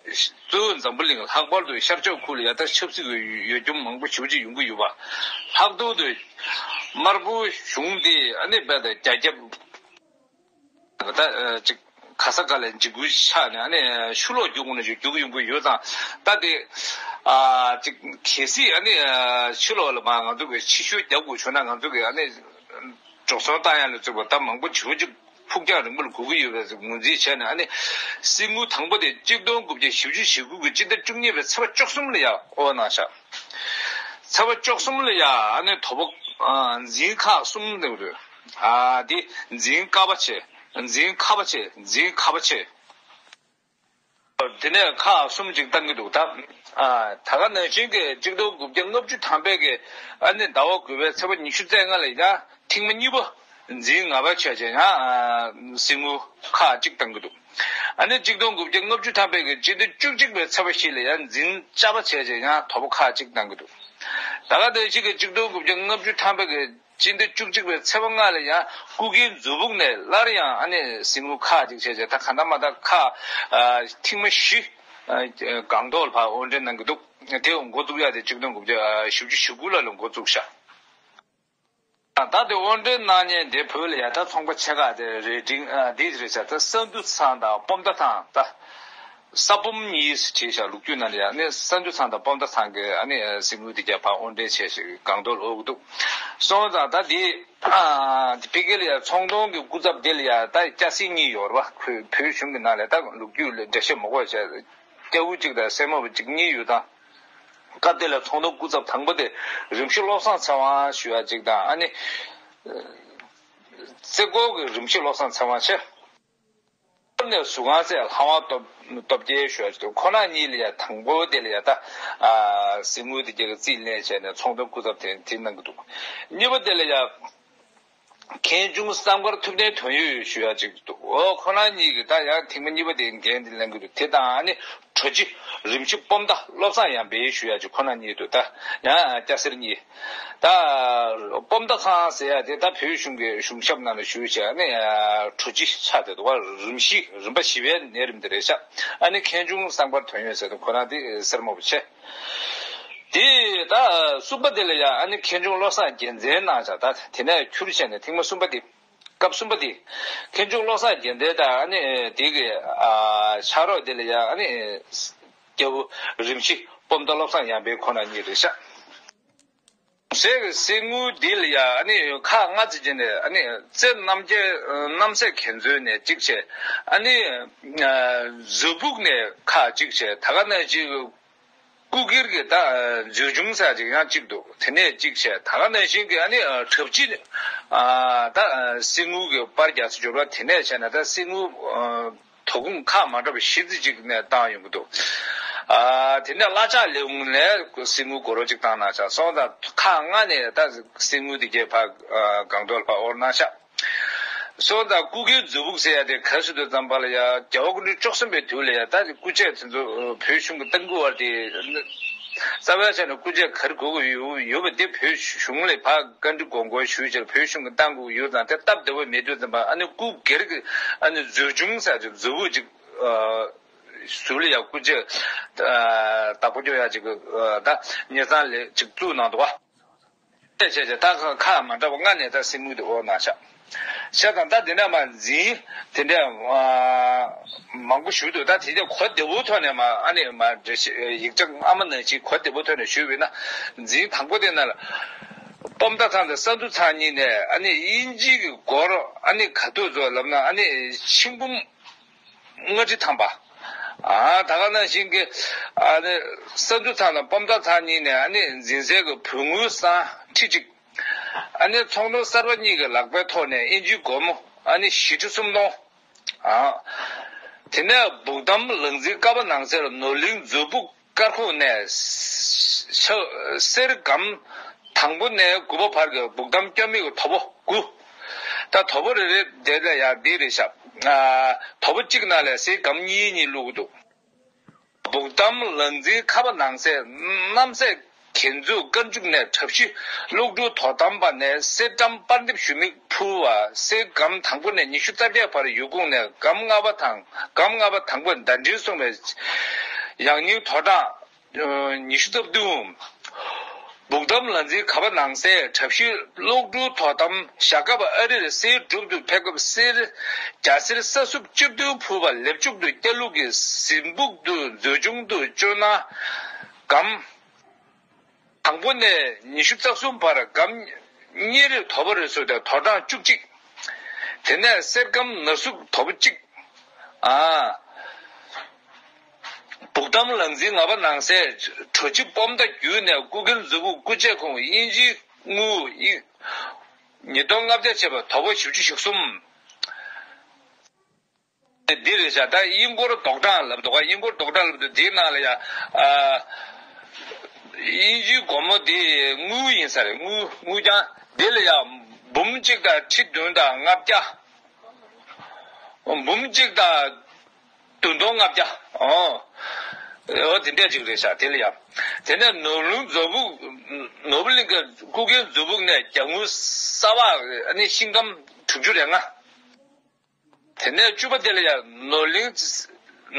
གཙོ་བོ་འཛམ་བུ་གླིང་ལྷག་པར་དུ་ཤར་ཕྱོགས་ཁུལ་ལ་ཡ་ད་ཆབ་སྲིད་ཀྱི་ཡོ་འཁྱོམ་མང་པོ་ཞེ་པོ་ཅིག་ཡོང་གི་ཡོད་པ། ལྷག་ཏུ་དུ་དམར་པོའི་གཞུང་དེ་ཨ་ནི་རྦད་དེ་རྒྱ་ཁྱབ་ད་ཅིག་ག་ས་ག་ལ་འཇིགས་སྐུལ་ཆགས་ནས་ཨ་ནི་ཕྱི་ལོགས་རྒྱུག་དགོས་ན་ཅིག་རྒྱུག་གི་ཡོང་གི་ཡོད་ཙང་། ད་དེ་ཨ་ཅིག་གལ་སྲིད་ཨ་ནི་ཕྱི་ལོགས་ལ་མ་ང་ཚོ་གི་ཕྱི་བཤོལ་རྒྱག་དགོས་བྱུང་ན་ང་ཚོ་གི་ཨ་ནི་འགྲོ་སོང་བཏང་ཡ་ལ་བཙུགས་པ་ད་མང་པོ་ཞེ་པོ་ཅིག་ཕུགས་རྒྱང་རིང་པོ་ལ་སྒུག་གི་ཡོད་པའི་ངོས་འཛིན་བྱས་ནས། ཨ་ནི་གསེར་དངུལ་དང་པོ་དེ་གཅིག་སྟོང་དགུ་བརྒྱ་བཞི་བཅུ་ཞེ་དགུ་གི་སྤྱི་ཟླ་བཅུ་གཉིས་པའི་ཚེས་པ་བཅུ་གསུམ་ལ་ཡ་དབོར་གནང་ཤག་ཚེས་པ་བཅུ་གསུམ་ལ་ཡ་ཨ་ནི་དོ་པོ་ཨ་འཛིན་ཁག་གསུམ་འདུག་རེད། ཨ་དེ་འཛིན་དཀར་པོ་བྱས། འཛིན་ཁ་པོ་བྱས། འཛིན་ཁ་པོ་བྱས། དེ་ནས་ཁག་གསུམ་ཅིག་བཏང་གི་འདུག་ད་ཨ་ད་ག་ནང་བཞིན་གྱི་གཅིག་སྟོང་དགུ་བརྒྱ་ལྔ་བཅུ་ཐམ་པའི་གི་ཨ་ནི་ཟླ་བ་དགུ་པའི་ཚེས་པ་ཉི་ཤུ་རྩ་ལྔ་ལ་ཡ་ཐེངས་མ་གཉིས་པ་ འཛིན་ལྔ་པ་བྱས་བྱས་ཡང་གཟིགས་དངུལ་ཁག་གཅིག་བཏང་གི་འདུག་ཨ་ནི་གཅིག་སྟོང་དགུ་བརྒྱ་ལྔ་བཅུ་ཐམ་པའི་གི་སྤྱི་ཟླ་བཅུ་གཅིག་པའི་ཚེས་པ་བཞི་ལ་ཡང་འཛིན་ལྕགས་པ་བྱས་བྱས་ཡང་དོ་པོ་ཁག་གཅིག་བཏང་གི་འདུག་ད་ག་ནང་བཞིན་གི་གཅིག་སྟོང་དགུ་བརྒྱ་ལྔ་བཅུ་ཐམ་པའི་གི་སྤྱི་ཟླ་བཅུ་གཅིག་པའི་ཚེས་པ་ལྔ་ལ་ཡང་སྐུ་སྒེར་མཛོད་ཕུགས་ནས་སླར་ཡང་ཨ་ནི་གཟིགས་དངུལ་ཁག་ཅིག་བྱས་བྱས་ད་གང་ལྟར་མ་ད་ཁག་ཨ་ཐེངས་མ་བཞི་ཨ་སྒང་ཏོག་ལ་ཕར་དབོར་འདྲེན་གནང་གི་འདུག་དེ་འགོ་བཙུགས་ཡག་དེ་གཅིག་སྟོང་དགུ་བརྒྱ་བཞི་བཅུ་ཞེ་དགུ་ལ་ལ་འགོ་བཙུགས་ཤག་ད་དེ་དབོར་འདྲེན་གནང་མཁན་དེ་བོད་ལ་ཡ་ད་ཚོང་པ་ཆེ་ཁག་དེ་རེད་འདྲ་ཨ་འདི་རེད་ཤག་ད་ས་འདུ་ཚང་དང་སྤོམ་མདའ་ཐང་ད། ས་སྤོམ་གཉིས་བྲིས་ཤག་ལོ་རྒྱུས་ནང་ལ་ཡ་ནི་ས་འདུ་ཚང་དང་སྤོམ་མདའ་ཐང་གི་ཨ་ནི་གཟིགས་དངུལ་དེ་རྒྱ་ཕར་དབོར་འདྲེན་བྱས་ཤིག་སྒང་ཏོག་ལ་འོག་འདུག་སོང་ཙང་ད་དེ་ཨ་དེ་ཕ་གི་ལ་ཡ་ཚོང་དོན་གྱི་སྐུ་ཚབ་དེ་ལ་ཡ་ད་སྐྱ་སེར་གཉིས་ཡོད་རེད་པ། ཁོས་བོད་གཞུང་གི་ནང་ལ་ད་ལོ་རྒྱུས་ལ་འགྲེལ་བཤད་མང་པོ་བྱས། སྐྱ་བོ་གཅིག་དང་སེར་མོ་བ་གཅིག་གཉིས་ཡོད་དང་། སྐབས་དེ་ལ་ཚོང་དོན་སྐུ་ཚབ་དང་པོ་དེ་རིམ་ཤི་བློ་བཟང་ཚེ་དབང་ཞུ་ཡ་གཅིག་དང་ཨ་ནི། རྩེ་སྐོར་གྱི་རིམ་ཤི་བློ་བཟང་ཚེ་དབང་ཆེ། ནས་ཟུར་ཁང་སྲས་ལྷ་དབང་སྟོབས་སྟོབས་རྒྱལ་ཞུ་ཡ་གཅིག་དང་ཁོ་རང་གཉིས་ལ་ཡ་དང་པོ་དེ་ལ་ཡ་ད། གཟིགས་དངུལ་དེ་རྒྱ་གི་རྩིས་ལེན་བྱས་ནས་ཚོང་དོན་སྐུ་ཚབ་དེ་དེ་གནང་གི་འདུག་གཉིས་པ་དེ་ལ་ཡ། མཁན་ཆུང་བསམ་མཁར་ཐུབ་བསྟན་དོན་ཡོད་ཞུ་ཡ་གཅིག་འདུག་འོ་ཁོ་རང་གཉིས་ཀྱིས་ད་ཡང་ཐེངས་མ་གཉིས་པ་དེ་འགན་དེ་ལེན་གྱི་འདུག་དེ་དང་ཨ་ནི་གྲོ་ཅི་རིམ་ཤི་སྤོམ་མདའ་བློ་བཟང་ཡང་འབད་ཞུ་ཡ་གཅིག་ཁོ་རང་གཉིས་འདུག་ད་ཡང་སྐྱ་སེར་གཉིས། ད་སྤོམ་མདའ་ཚང་ཟེར་ཡ་དེ་ད་བོད་གཞུང་གི་གཞུང་ཞབས་ནང་ལ་ཞུ་བྱས་ཨ་ནི་གྲོ་ཅི་ཆགས་བསྡད་འདུག་བ། རིམ་ཤི་རིམ་པ་བཞི་པའི་ནད་རིམས་དེ་རེད་ཤག་ཨ་ནི་མཁན་ཆུང་བསམ་མཁར་དོན་ཡོད་ཟེར་དུས་ཁོ་རང་དེ་སེར་མོ་བ་ཆེ། དེ་ད་གསུམ་པ་དེ་ལ་ཡང་ཨ་ནི་མཁན་ཆུང་བློ་བཟང་རྒྱལ་མཚན་གནང་བྱ་ད་དེ་ནས་ཁྱུར་བྱས་ནས་ཐེངས་མ་གསུམ་པ་དེ། སྐབས་གསུམ་པ་དེ། མཁན་ཆུང་བློ་བཟང་རྒྱལ་མཚན་དང་ཨ་ནི་དེ་གི་ཕྱག་རོགས་དེ་ལ་ཡང་ཨ་ནི་སྐྱ་བོ་རིམ་ཤི་སྤོམ་མདའ་བློ་བཟང་ཡང་འབད་ཁོ་ན་གཉིས་རེད་ཤག་ཟས་ཀྱི་གཟིགས་དངུལ་འདི་ལ་ཡང་ཨ་ནི་ཁག་ལྔ་བརྩི་བྱས་ནས་ཨ་ནི་རྩེ་རྣམ་རྒྱལ་རྣམ་སྲས་མཁན་མཛོད་ནས་གཅིག་བྱས། ཨ་ནི་མཛོད་ཕུགས་ནས་ཁག་གཅིག་བྱས། ད་ག་ནང་བཞིན་སྐུ་སྒེར་གྱི་ད་མཛོད་ཆུང་ཟེར་ཅིག་ཡང་གཅིག་འདུག་དེ་ནས་གཅིག་བྱས། ད་ག་ནང་བཞིན་གྱི་ཨ་ནི་གྲབས་ཅིག་ད་གཟིགས་དངུལ་གྱི་པར་རྒྱག་ས་འབྱོར་བ་དེ་ནས་བྱས་ན་ད་གཟིགས་དངུལ། དོ་དགོང་ཁག་མ་འདྲ་བ་བཞི་ཙམ་ཅིག་ནས་བཏང་ཡོང་གི་འདུག་ཨ་དེ་ནས་གླ་ཆ་ལས་ཁུངས་ནས་གཟིགས་དངུལ་སྒོར་རོ་གཅིག་བཏང་གནང་ཤག་སོང་ཙང་ཁག་ལྔ་ནས་ད་གཟིགས་དངུལ་དེ་གས་ཕར་སྒང་ཏོག་ལ་ཕར་དབོར་གནང་ཤག་སོང་ཙང་སྐུ་སྒེར་མཛོད་ཕུགས་ཟེར་ཡ་དེ་ག་རེ་ཟེར་དུས་ཙམ་པ་ལ་ཡ་རྒྱལ་བ་སྐུ་ཕྲེང་བཅུ་གསུམ་པའི་དུས་ལ་ཡ་ད་སྐུ་ཆས་དེ་ཚོ་བོད་གཞུང་གི་བཏང་དགོས་པ་དེ། རྩ་བའི་ཆ་ནས་སྐུ་ཆས་ག་རེ་དགོས་ཀྱི་ཡོད་ཡོད་པ་དེ་བོད་གཞུང་ལ་ཕར་བཀའ་འདྲི་དགོངས་སྐོར་ཞུས་བྱས་བོད་གཞུང་གིས་བཏང་དགོས་ཀྱི་ཡོད་ཙང་དེ་སྟབས་བདེ་བོ་མེད་དུས་ཙམ་པ་ཨ་ནི་སྐུ་སྒེར་གྱི་ཨ་ནི་མཛོད་ཆུང་ཟེར་གྱི་མཛོད་ཕུགས་ཅིག་ཟུར་ལ་ཡ་སྐུ་ཆས་བདག་པོ་སྐྱོང་ཡ་ཅིག་ད་ཉེ་ཚང་ལ་ཅིག་བཙུགས་གནང་འདུག་བ། བྱས་བྱས་ད་ཁག་མ་འདྲ་བ་ལྔ་ནས་ད་གཟིགས་དངུལ་དེ་དབོར་གནང་ཤག་ཤག་དང་ད་དེ་ནས་མ་འཛིན་དེ་འདྲ་མང་པོ་ཞུ་འདུག་ད་དེ་འདྲ་གོ་བདེ་བོའི་ཐོག་ནས་མ་ཨ་ནི་མ་འགྲེལ་བཤད་ཡིག་ཆ་སྔ་མ་ནང་བཞིན་གོ་བདེ་བོའི་ཐོག་ནས་ཞུས་པས་ན། འཛིན་དང་པོ་དེ་ན་ལ་སྤོམ་མདའ་ཚང་དང་ས་འདུ་ཚང་གཉིས་ནས་ཨ་ནི་དབྱིན་ཇི་གི་སྒོར་ཨ་ནི་ག་དུས་ཚོད་ལབ་ན་ཨ་ནི་ཆིག་འབུམ་ལྔ་ཁྲི་ཐམ་པ། ཨ་ད་ག་ནང་བཞིན་གྱི་ཨ་ནི་ས་འདུ་ཚང་དང་སྤོམ་མདའ་ཚང་གཉིས་ནས་ཨ་ནི་འཛིན་སའི་གི་བུ་དངུལ་སྲང་ཁྲི་གཅིག་ཨ་ནི་ཚོང་དོན་གསར་པ་གཉིས་ཀྱི་ལག་པའི་ཐོག་ནས་ཨིན་ཇིའི་སྒོར་མོ་ཨ་ནི་བཞི་ཁྲི་སུམ་སྟོང་། ཨ། དེ་ནས་སྦུག་དམ་ལག་འཛིན་ཀ་པ་ནང་གསེས་ནོར་གླིང་མཛོད་ཕུགས་སྐར་ཁུང་ནས་ཤ་གསེར་སྒམ་དང་པོ་ནས་དགུ་པ་བར་གྱི་སྦུག་དམ་སྐྱབས་མེད་ཀྱི་དོ་པོ་དགུ། ད་དོ་པོ་རེ་རེ་དེ་ལ་ཡང་འདི་རེད་ཤག་ཨ། དོ་པོ་གཅིག་ནང་ལ་གསེར་སྒམ་གཉིས་གཉིས་བླུགས་ཀྱི་འདུག་སྦུག་དམ་ལག་འཛིན་ཁ་པ་ནང་གསེས་རྣམ་སྲས་མཁན་མཛོད་དཀར་མཇུག་ནས་གྲྭ་བཞི་གློག་འཕྲུལ་དོ་དམ་པ་ནས་གསེར་ཊམ་པར་འདེབས་ཞུ་མིག་ཕུལ་བ། གསེར་སྒམ་དང་པོ་ནས་ཉི་ཤུ་རྩ་བརྒྱད་བར་ཡུལ་ཁོངས་ནས་སྒམ་ལྔ་པ་དང་སྒམ་ལྔ་པ་དང་པོ་ཟླ་སྒྲིལ་སོང་བའི་ཡང་སྙིང་དོ་གྲངས་ཉི་ཤུ་རྩ་བདུན། སྦུག་དམ་ལག་འཛིན་ག་པ་ནང་གསལ་གྲྭ་བཞི་གློག་འཕྲུལ་དོ་དམ་ཞྭ་སྒབ་ཨ་རིར་གསེར་སྒྲུབ་ཏུ་ཕེབས་སྐབས་གསེར་རྒྱ་གསེར་ས་སུབ་བཅུ་བདུན་ཕུལ་བ། ལེབ་མཇུག་ཏུ་སྐྱ་ལུག་གི་གཟིམ་སྦུག་ཏུ་མཛོད་ཆུང་དུ་བཅོལ་ན་སྒམ་དང་པོ་ནས་ཉི་ཤུ་རྩ་གསུམ་བར་སྒམ་གཉིས་རེ་དོ་པོ་རེ་སོ་དང་དོ་གྲངས་བཅུ་གཅིག་དེ་ནས་གསེར་སྒམ་ན་ཟུག་དོ་པོ་གཅིག་ཨ། སྦུག་དམ་ལག་འཛིན་ང་པ་ནང་གསལ་གྲོ་ཆི་སྤོམ་མདའ་བརྒྱུད་ནས་སྐུ་སྒེར་མཛོད་ཕུགས་སྐུ་བྱེད་ཁོངས་དབྱིན་ཇིའི་དངུལ་ཉིས་སྟོང་ལྔ་བརྒྱ་བྱས་པ་དོ་པོ་བཞི་བཅུ་ཞེ་གསུམ། འདི་རེད་བཞག་ད་དབྱིན་སྒོར་རྡོག་གྲངས་ལབ་འདུག་ག་དབྱིན་སྒོར་རྡོག་གྲངས་ལབ་འདུག་འདིའི་ནང་ལ་ཡ། ཨ། དབྱིན་ཇིའི་སྒོར་མོ་འདི་དངུལ་ཡིན་ས་རེད། དངུལ་དངུལ་རྐྱང་འདི་ལ་ཡ། འབུམ་གཅིག་དང་ཁྲི་བདུན་དང་ལྔ་བརྒྱ། འབུམ་གཅིག་དང་བདུན་སྟོང་ལྔ་བརྒྱ། ཨོ། ཨོ་དེ་འདྲས་ཅིག་རེད་ཤག་དེ་ལ་ཡ། དེ་ནས་ནོར་གླིང་མཛོ་ཕུག་ནོར་བུ་གླིང་གི་སྐུ་སྒེར་མཛོ་ཕུག་ནས་རྒྱ་དངུལ་གསར་པ་ཨ་ནི་ཤིང་སྒམ་དྲུག་ཅུ་རེ་ལྔ། དེ་ནས་བཅུ་པ་དེ་ལ་ཡང་ནོར་གླིང་།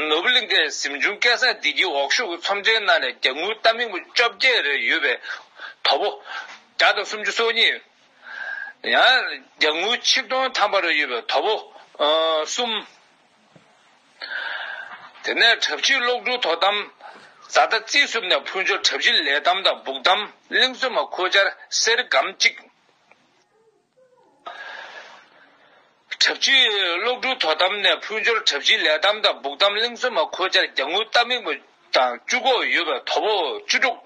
ནོར་བུ་གླིང་གའི་གཟིམ་ཆུང་སྐལ་བཟང་བདེ་སྐྱིད་འོག་ཤོག་གི་ཚོམས་ཆེན་ནང་ནས་རྒྱ་དངུལ་རྟ་མིག་བཅོ་བརྒྱད་རེ་ཡོད་པའི་དོ་པོ་བརྒྱ་དང་སུམ་ཅུ་སོ་གཉིས། ཡང་རྒྱ་དངུལ་ཆིག་སྟོང་ཐམ་པ་རེ་ཡོད་པའི་དོ་པོ་ཨ་གསུམ། དེ་ནས་གྲྭ་བཞི་གློག་འཕྲུལ་དོ་དམ་རྫ་རྟ་རྩིས་གསུམ་ནས་ཕུལ་འབྱོར་གྲྭ་བཞི་ལས་དམ་དང་སྦུག་དམ་གླིང་བཙུན་མ་ཁུར་ཆར་གསེར་སྒམ་གཅིག་གྲྭ་བཞི་གློག་འཕྲུལ་དོ་དམ་ནས་ཕུལ་འབྱོར་གྲྭ་བཞི་ལས་དམ་དང་སྦུག་དམ་གླིང་བཙུན་མ་ཁུར་ཆར་རྒྱ་དངུལ་རྟ་མིག་དང་བཅུ་གོ་ཡོད་པའི་དོ་པོ་བཅུ་དྲུག་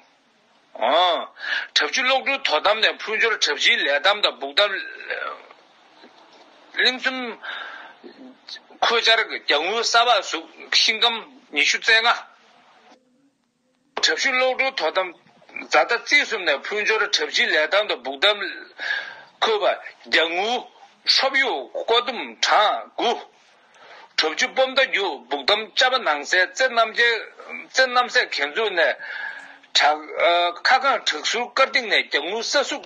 ཨང་། གྲྭ་བཞི་གློག་འཕྲུལ་དོ་དམ་ནས་ཕུལ་འབྱོར་གྲྭ་བཞིའི་ལས་དམ་དང་སྦུག་དམ་གླིང་བཙུན་ཁུར་ཆར་རྒྱ་དངུལ་གསར་པ་ཟུག་ཤིང་སྒམ་ཉི་ཤུ་རྩ་ལྔ། གྲྭ་བཞི་གློག་འཕྲུལ་དོ་དམ་རྫ་རྟ་རྩིས་གསུམ་ནས་ཕུལ་འབྱོར་གྲྭ་བཞིའི་ལས་དམ་དང་སྦུག་དམ་ཁུར་པ་རྒྱ་དངུལ་ཧྲོབ་གཡུག་ཀོ་ཏུམ་གྲངས་དགུ། གྲྭ་བཞི་སྤོམ་མདའ་རྒྱུག་སྦུག་དམ་ཅ་པ་ནང་སའི་རྩེ་རྣམ་རྒྱལ་རྩེ་རྣམ་སྲས་གྱེན་འཛུགས་ནས་བྲག་ཨ་ཁ་སྒང་བྲག་ཟུར་དཀར་སྟེང་ནས་རྒྱ་དངུལ་ས་ཟུག་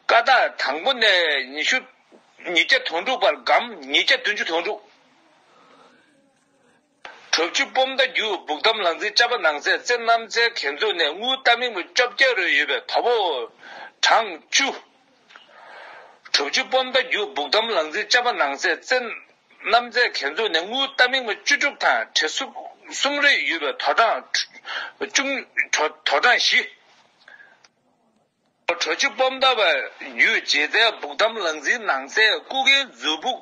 ཀ་དག་དང་པོ་ནས་ཉི་ཤུ་ཉིས་བརྒྱ་དོན་དྲུག་བར་སྒམ་ཉིས་བརྒྱ་བདུན་ཅུ་དོན་དྲུག་གྲྭ་བཞི་སྤོམ་མདའ་རྒྱུག་སྦུག་དམ་ལང་རྩིས་ཅ་པ་ནང་སའི་རྩེ་རྣམ་སའི་གྱེན་འཛུགས་ནས་དངུལ་རྟ་མིག་མ་བཅོ་བརྒྱད་རེ་ཡོད་པའི་དོ་པོ་གྲངས་བཅུ། གྲྭ་བཞི་སྤོམ་མདའ་རྒྱུག་སྦུག་དམ་ལང་རྩིས་ཅ་པ་ནང་སའི་རྩེ་རྣམ་སའི་གྱེན་འཛུགས་ནས་དངུལ་རྟ་མིག་མ་བཅུ་དྲུག་དང་བྲེ་གསུམ་རེ་ཡོད་པའི་དོ་གྲངས་བཅུ། དོ་གྲངས་བཞི། གྲྭ་བཞི་སྤོམ་མདའ་བ་རྒྱུག་རྗེས་རྩའི་སྦུག་དམ་ལང་རྩིས་ནང་སའི་སྐུ་སྒེར་མཛོ་ཕུག་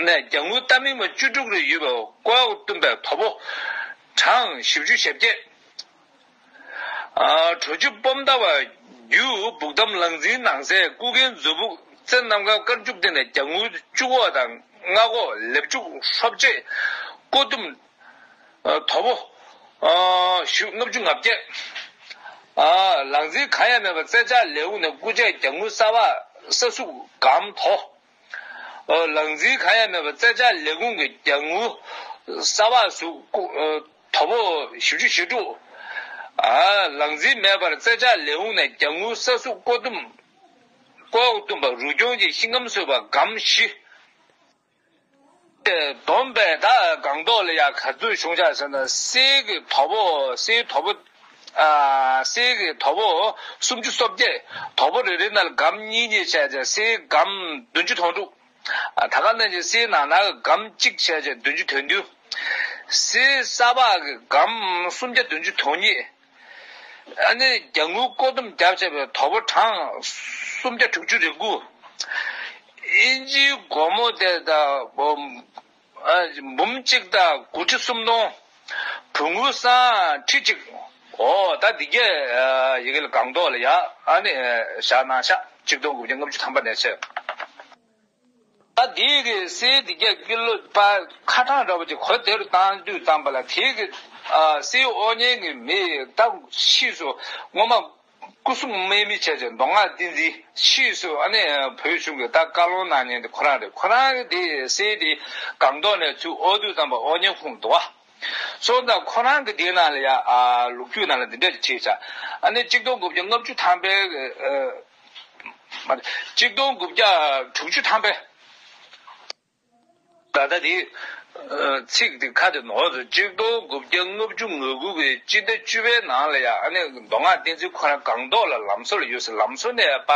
ནས་རྒྱ་དངུལ་རྟ་མིག་མ་བཅུ་དྲུག་རེ་ཡོད་པའི་ཀོ་ཨོག་བཏུམ་པའི་དོ་པོ་གྲངས་བཞི་བཅུ་ཞེ་བརྒྱད། ཨ་གྲྭ་བཞི་སྤོམ་མདའ་བ་རྒྱུག་སྦུག་དམ་ལང་རྩིས་ནང་སའི་སྐུ་སྒེར་མཛོ་ཕུག་རྩེ་རྣམ་རྒྱལ་དཀར་ཕྱུག་སྟེང་ནས་རྒྱ་དངུལ་བཅུ་གོ་དང་ལྔ་གོ་ལེབ་ཅུག་ཧྲོབ་ཅེ་ཀོ་ཏུམ། ཨ་དོ་པོ། ཨ་བཞི་ལྔ་བཅུ་ང་བརྒྱད། ཨ་ལང་རྩིས་གང་ཡང་མེད་པར་རྩེ་ལྕག་ལས་ཁུངས་ནས་སྐུ་ཆས་རྒྱ་དངུལ་གསར་པ་ས་ཟུག་སྒམ་དོ། ཨ་ལང་རྩིས་གང་ཡང་མེད་པར་རྩེ་ལྕག་ལས་ཁུངས་ཀྱི་རྒྱ་དངུལ་གསར་པ་ཟུག་སྐུ་ཨ་དོ་པོ་བཞི་བཅུ་ཞེ་དྲུག་ཨ་ལང་རྩིས་མེད་པར་རྩེ་ལྕག་ལས་ཁུངས་ནས་རྒྱ་དངུལ་ས་ཟུག་ཀོ་ཏུམ། ཀོ་ཨོག་བཏུམ་པ་རུ་སྐྱོང་གི་ཤིང་སྒམ་བཟོས་པ་སྒམ་བཞི། དེ་བསྡོམས་པས་ད་སྒང་ཐོག་ལ་ཡ་ག་ཚོད་བྱུང་ཆགས་ཟེར་ན་གསེར་གྱི་དོ་པོ་གསེར་དོ་པོ། ཨ་གསེར་གྱི་དོ་པོ་སུམ་ཅུ་སོ་བརྒྱད། དོ་པོ་རེ་རེ་ནང་ལ་སྒམ་གཉིས་གཉིས་བྱས་བྱས་གསེར་སྒམ་བདུན་ཅུ་དོན་དྲུག་ཨ་ད་ག་ནང་བཞིན་གསེར་ནང་ན་གི་སྒམ་གཅིག་བྱས་བྱས་བདུན་ཅུ་དོན་བདུན། གསེར་ས་ཕག་གི་སྒམ་སུམ་བརྒྱ་བདུན་ཅུ་དོན་གཉིས། ཨ་ནི་རྒྱ་དངུལ་ཀོ་ཏུམ་བརྒྱབ་བྱས་པའི་དོ་པོ་གྲངས་སུམ་བརྒྱ་དྲུག་ཅུ་རེ་དགུ། ཨིན་ཇིའི་སྒོར་མོ་དེ་དང་འབུམ་ཨ་འབུམ་གཅིག་དང་དགུ་ཁྲི་སུམ་སྟོང་། བོད་དངུལ་སྲང་ཁྲི་གཅིག་ཨོ་ད་འདི་གས་ཡི་གེ་ལ་སྒང་ཐོག་ལ་ཡ་ཨ་ནི་བཞག་གནང་ཤག་གཅིག་སྟོང་དགུ་བརྒྱ་ལྔ་བཅུ་ཐམ་པ་ནས་བྱས། ད་དེའི་གི་གསེར་དེ་གས་ཀི་ལོ་པ་ཁ་གྲངས་འདྲ་པོ་ཅིག་གོ་དེ་རུ་བཏང་དུས་བཏང་པ་ལ་དེའི་གི་ཨ་གསེར་དབོར་མཁན་གི་མི་ད་ཕྱིས་སུ་སྔོན་མ་སྐུ་སྲུང་དམག་མི་བྱས་བྱས་མདོ་སྔགས་བསྟན་འཛིན་ཕྱིས་སུ་ཨ་ནི་བོད་གཞུང་གི་ད་བཀའ་ལུང་གནང་མཁན་དེ་ཁོ་རང་རེད། ཁོ་རང་གི་དེ་གསེར་དེ་སྒང་ཐོག་ནས་ཚུར་དབོར་དུས་ཙམ་པ་དབོར་མཁན་ཁོང་འདུག་བ། སོང་ཙང་ཁོ་རང་གི་དེའི་ནང་ལ་ཡ་ཨ་ལོ་རྒྱུས་ནང་ལ་འདི་འདྲ་ཅིག་བྲིས་བྱ། ཨ་ནི་གཅིག་སྟོང་དགུ་བརྒྱ་ལྔ་བཅུ་ཐམ་པའི་ཨ། མ་རེད། གཅིག་སྟོང་དགུ་བརྒྱ་དྲུག་ཅུ་ཐམ་པའི། ད་ལྟ་དེ་ཚིག་དེ་ཁ་དེ་ནོར་སོང་། གཅིག་སྟོང་དགུ་བརྒྱ་ལྔ་བཅུ་ང་དགུ་གི་སྤྱི་ཟླ་བཅུ་པའི་ནང་ལ་ཡ་ཨ་ནི་མདོ་སྔགས་བསྟན་འཛིན་ཁོ་རང་སྒང་ཐོག་ལ་ལམ་བཟོ་ལ་ཡོད་ཟེར། ལམ་བཟོ་ནས་ཡ་པ་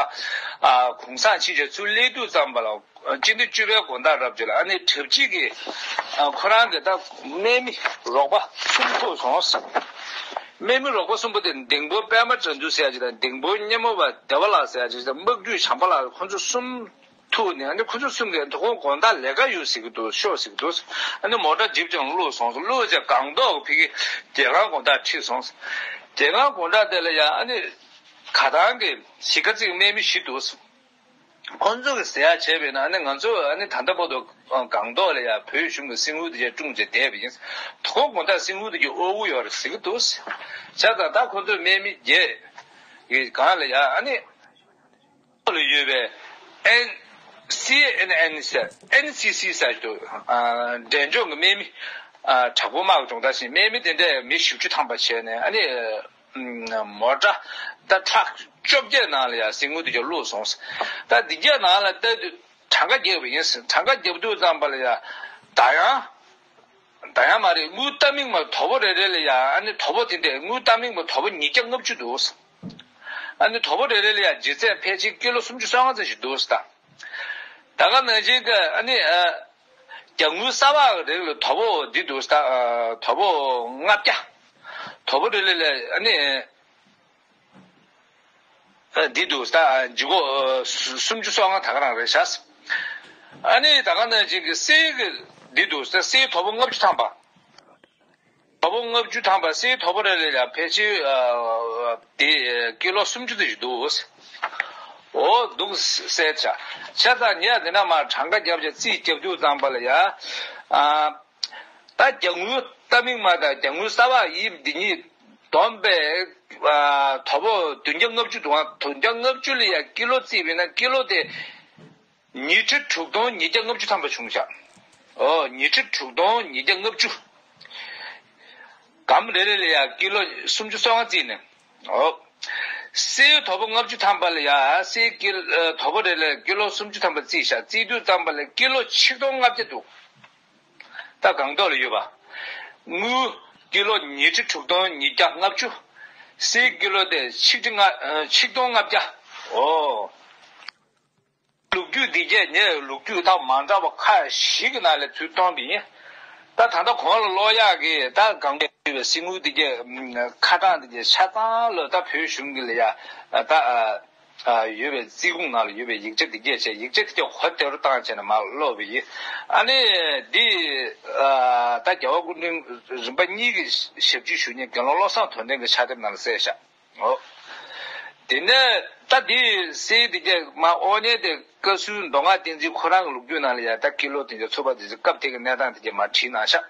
ཨ་གུང་སེང་ཕྱིན་བྱས་ཚུར་སླེབས་དུས་ཙམ་པ་ལ་སྤྱི་ཟླ་བཅུ་པའི་དགོང་དག་རབ་བྱུང་ལ་ཨ་ནི་གྲྭ་བཞི་གི་ཨ་ཁོ་རང་གི་ད་དམག་མི་རོགས་པ་གསུམ་ཐུག་སོང་། དམག་མི་རོགས་པ་གསུམ་པོ་དེ་ལྡིང་པོ་པད་མ་དགྲ་འདུལ་ཟེར་ཡ་ཅིག་དང་ལྡིང་པོ་སྙེ་མོ་བ་བདེ་བ་ལགས་ཟེར་ཡ་ཅིག་དང་དམག་ཇུས་བྱམས་པ་ལགས། ཁོ་ཚོ་གསུམ་ཐུག་ནས་ཨ་ནི་ཁོ་ཚོ་གསུམ་གྱིས་དོ་དགོང་དགོང་དག་ལས་ཀ་ཡོད་ཟེར་གྱི་འདུག་ཤོག་ཟེར་གྱི་འདུག་ཨ་ནི་མོ་ཊ་ཇིབ་ཅིག་བླུགས་སོང་། བླུགས་རྗེས་སྒང་ཐོག་གི་ཕ་གི་རྒྱལ་ཁང་དགོང་དག་ཁྲིད་སོང་། རྒྱལ་ཁང་དགོང་དག་དེ་ལ་ཡང་ཨ་ནི་ག་ཐང་གི་གཞིས་ཀ་རྩེའི་དམག་མི་བཞི་འདུག་ཁོ་ཚོ་གིས་ཟེར་ཡག་བྱས་པས་ན་ཨ་ནི་ང་ཚོ་ཨ་ནི་ད་ལྟ་བར་དུ་སྒང་ཐོག་ལ་ཡང་བོད་གཞུང་གི་སྲིན་འབུ་དེ་གས་བཀྲོངས་བྱས་བསྡད་པ་ཡིན། དོ་དགོང་དག་སྲིན་འབུ་དེ་གས་དབོར་གྱི་ཡོད་རེད་ཟེར་གྱི་འདུག་བྱས་ཙང་ད་ཁོ་ཚོས་དམག་མི་བརྒྱད་ཀྱི་སྒང་ལ་ཡང་ཨ་ནི། ལ་ཡོད་པའི་ཨེན་སི་ཨེན་ཨེན་ཟེར་ཨེན་སི་སི་ཟེར་གྱི་འདུག་འབྲས་ལྗོངས་ཀྱི་སྨན་མི། དྲག་པོ་དམག་གི་སྦྱོང་བརྡར་ཞིག་སྨན་མི་དེ་འདྲས་མི་བཞི་བཅུ་ཐམ་པ་བྱས་ནས་ཨ་ནི། མོ་ཊ་ད་ཊྲག་བཅོ་བརྒྱད་ནང་ལ་ཡང་གསེར་དངུལ་དེ་ཚོ་བླུགས་སོང་། ད་འདི་གྱད་ནང་ལ་ལྟ་དུས་གྲངས་ཀ་རྒྱག་པ་ཡིན། གྲངས་ཀ་རྒྱབ་དུས་ཙམ་པ་ལ་ཡང་ད་ཡང་ད་ཡང་མ་རེད། དངུལ་རྟ་མིག་མ་དོ་པོ་རེ་རེ་ལ་ཡང་ཨ་ནི་དོ་པོ་དེ་འདྲས་དངུལ་རྟ་མིག་མ་དོ་པོ་ཉིས་བརྒྱ་ལྔ་བཅུ་འདུག་ཨ་ནི་དོ་པོ་རེ་རེ་ལ་ཡང་ལྗིད་ཚད་ཕལ་ཆེར་ཀི་ལོ་སུམ་ཅུ་སོ་ལྔ་ཙམ་ཞིག་འདུག་ཟེར། ད་ག་ནང་བཞིན་གྱི་ཨ་ནི་ཨ། རྒྱ་དངུལ་གསར་པ་རིགས་ལ་དོ་པོ་འདི་འདུག་ཟེར། ཨ། དོ་པོ་ལྔ་བརྒྱ། དོ་པོ་རེ་རེ་ལ་ཨ་ནི་ཨ། འདི་འདུག་ཟེར། ལྗིད་ཁོག་ཨ། སུམ་ཅུ་སོ་ལྔ་ད་ག་རང་རེད་ཤག་ཨ་ནི་ད་ག་ནང་བཞིན་གྱི་གསེར་གྱི་འདི་འདུག་ཟེར། གསེར་དོ་པོ་ལྔ་བཅུ་ཐམ་པ། དོ་པོ་ལྔ་བཅུ་ཐམ་པ་གསེར་དོ་པོ་རེ་རེ་ལ་ཕལ་ཆེར་ཨ། དེ་ཀི་ལོ་སུམ་ཅུ་ཙམ་ཞིག་འདུག་འོ་འདུག་ཟེར་བྱ། བྱས་ཙང་ངས་འདི་ན་མར་གྲངས་ཀ་རྒྱབ་བྱས་རྩིས་རྒྱབ་དུས་ཙམ་པ་ལ་ཡ། ཨ། ད་རྒྱ་དངུལ་རྟ་མིག་མ་དང་རྒྱ་དངུལ་གསར་པ་ཡིན་འདི་གཉིས་བསྡོམས་པས་ཨ། དོ་པོ་བདུན་བརྒྱ་ལྔ་བཅུ་འདུག་ཨ། བདུན་བརྒྱ་ལྔ་བཅུ་ལ་ཡ་ཀི་ལོ་བརྩིས་པས་ན་ཀི་ལོ་དེ། ཉི་ཁྲི་དྲུག་སྟོང་ཉིས་བརྒྱ་ལྔ་བཅུ་ཐམ་པ་བྱུང་ཤག་ཨོ། ཉི་ཁྲི་དྲུག་སྟོང་ཉིས་བརྒྱ་ལྔ་བཅུ། སྒམ་རེ་རེ་ལ་ཡ་ཀི་ལོ་སུམ་ཅུ་སོ་ལྔ་བརྩིས་ནས། ཨོ། གསེར་དོ་པོ་ལྔ་བཅུ་ཐམ་པ་ལ་ཡ་གསེར་ཀི་ཨ། དོ་པོ་རེ་ལ་ཀི་ལོ་སུམ་ཅུ་ཐམ་པ་བརྩིས་ཤག་བརྩིས་དུས་ཙམ་པ་ལ་ཀི་ལོ་ཆིག་སྟོང་ལྔ་བརྒྱ་འདུག་ད་སྒང་ཏོག་ལ་ཡོད་པ། དངུལ་ཀི་ལོ་ཉི་ཁྲི་དྲུག་སྟོང་ཉིས་བརྒྱ་ལྔ་བཅུ། གསེར་ཀི་ལོ་དེ་ཆིག་ཁྲི་ལྔ་ཨ། ཆིག་སྟོང་ལྔ་བརྒྱ། ཨོ། ལོ་རྒྱུས་འདི་གས་ངས་ལོ་རྒྱུས་དང་མ་འདྲ་བ་ཁག་བཞི་གི་ནང་ལ་ཚུར་གཏོང་གི་ཡིན། ད་ད་ལྟ་གོང་ལ་ཀློག་ཡག་གི་ད་གང་ག་ཡོད་པའི་གསེར་དངུལ་འདི་གས་ཁ་གྲངས་འདི་གས་ཆ་ཚང་ལ་ད་བོད་གཞུང་གི་ལ་ཡ་ད་ཡོད་པའི་རྩིས་ཁུངས་ནང་ལ་ཡོད་པའི་ཡིག་ཆ་འདི་གས་བྱས། ཡིག་ཆ་འདི་གས་གོ་བདེ་རུ་བཏང་བྱས་ནས་མར་ཀློག་པ་ཡིན། ཨ་ནི་འདི་ད་རྒྱལ་བ་སྐུ་ཕྲེང་རིམ་པ་གཉིས་ཀྱི་ཞབས་ཕྱི་ཞུ་མཁན་དགེ་སློང་བློ་བཟང་དོན་ལྡན་གྱི་ཕྱག་དེབ་ནང་ལ་གསལ་བཞག་ཨོ། དེ་ནས་ད་དེ་གསེར་དེ་གས་མ་དབང་ཉན་དེ་བཀའ་ཟུར་མདོ་སྔགས་བསྟན་འཛིན་ཁོ་རང་གི་ལོ་རྒྱུས་ནང་ལ་ཡ་ད་ཀི་ལོ་དེ་ཚོ་ཚུགས་པ་དེ་ཚོ་སྐབས་དེ་གི་གནས་སྟངས་དེ་གས་མ་བྲིས་གནང་ཤག་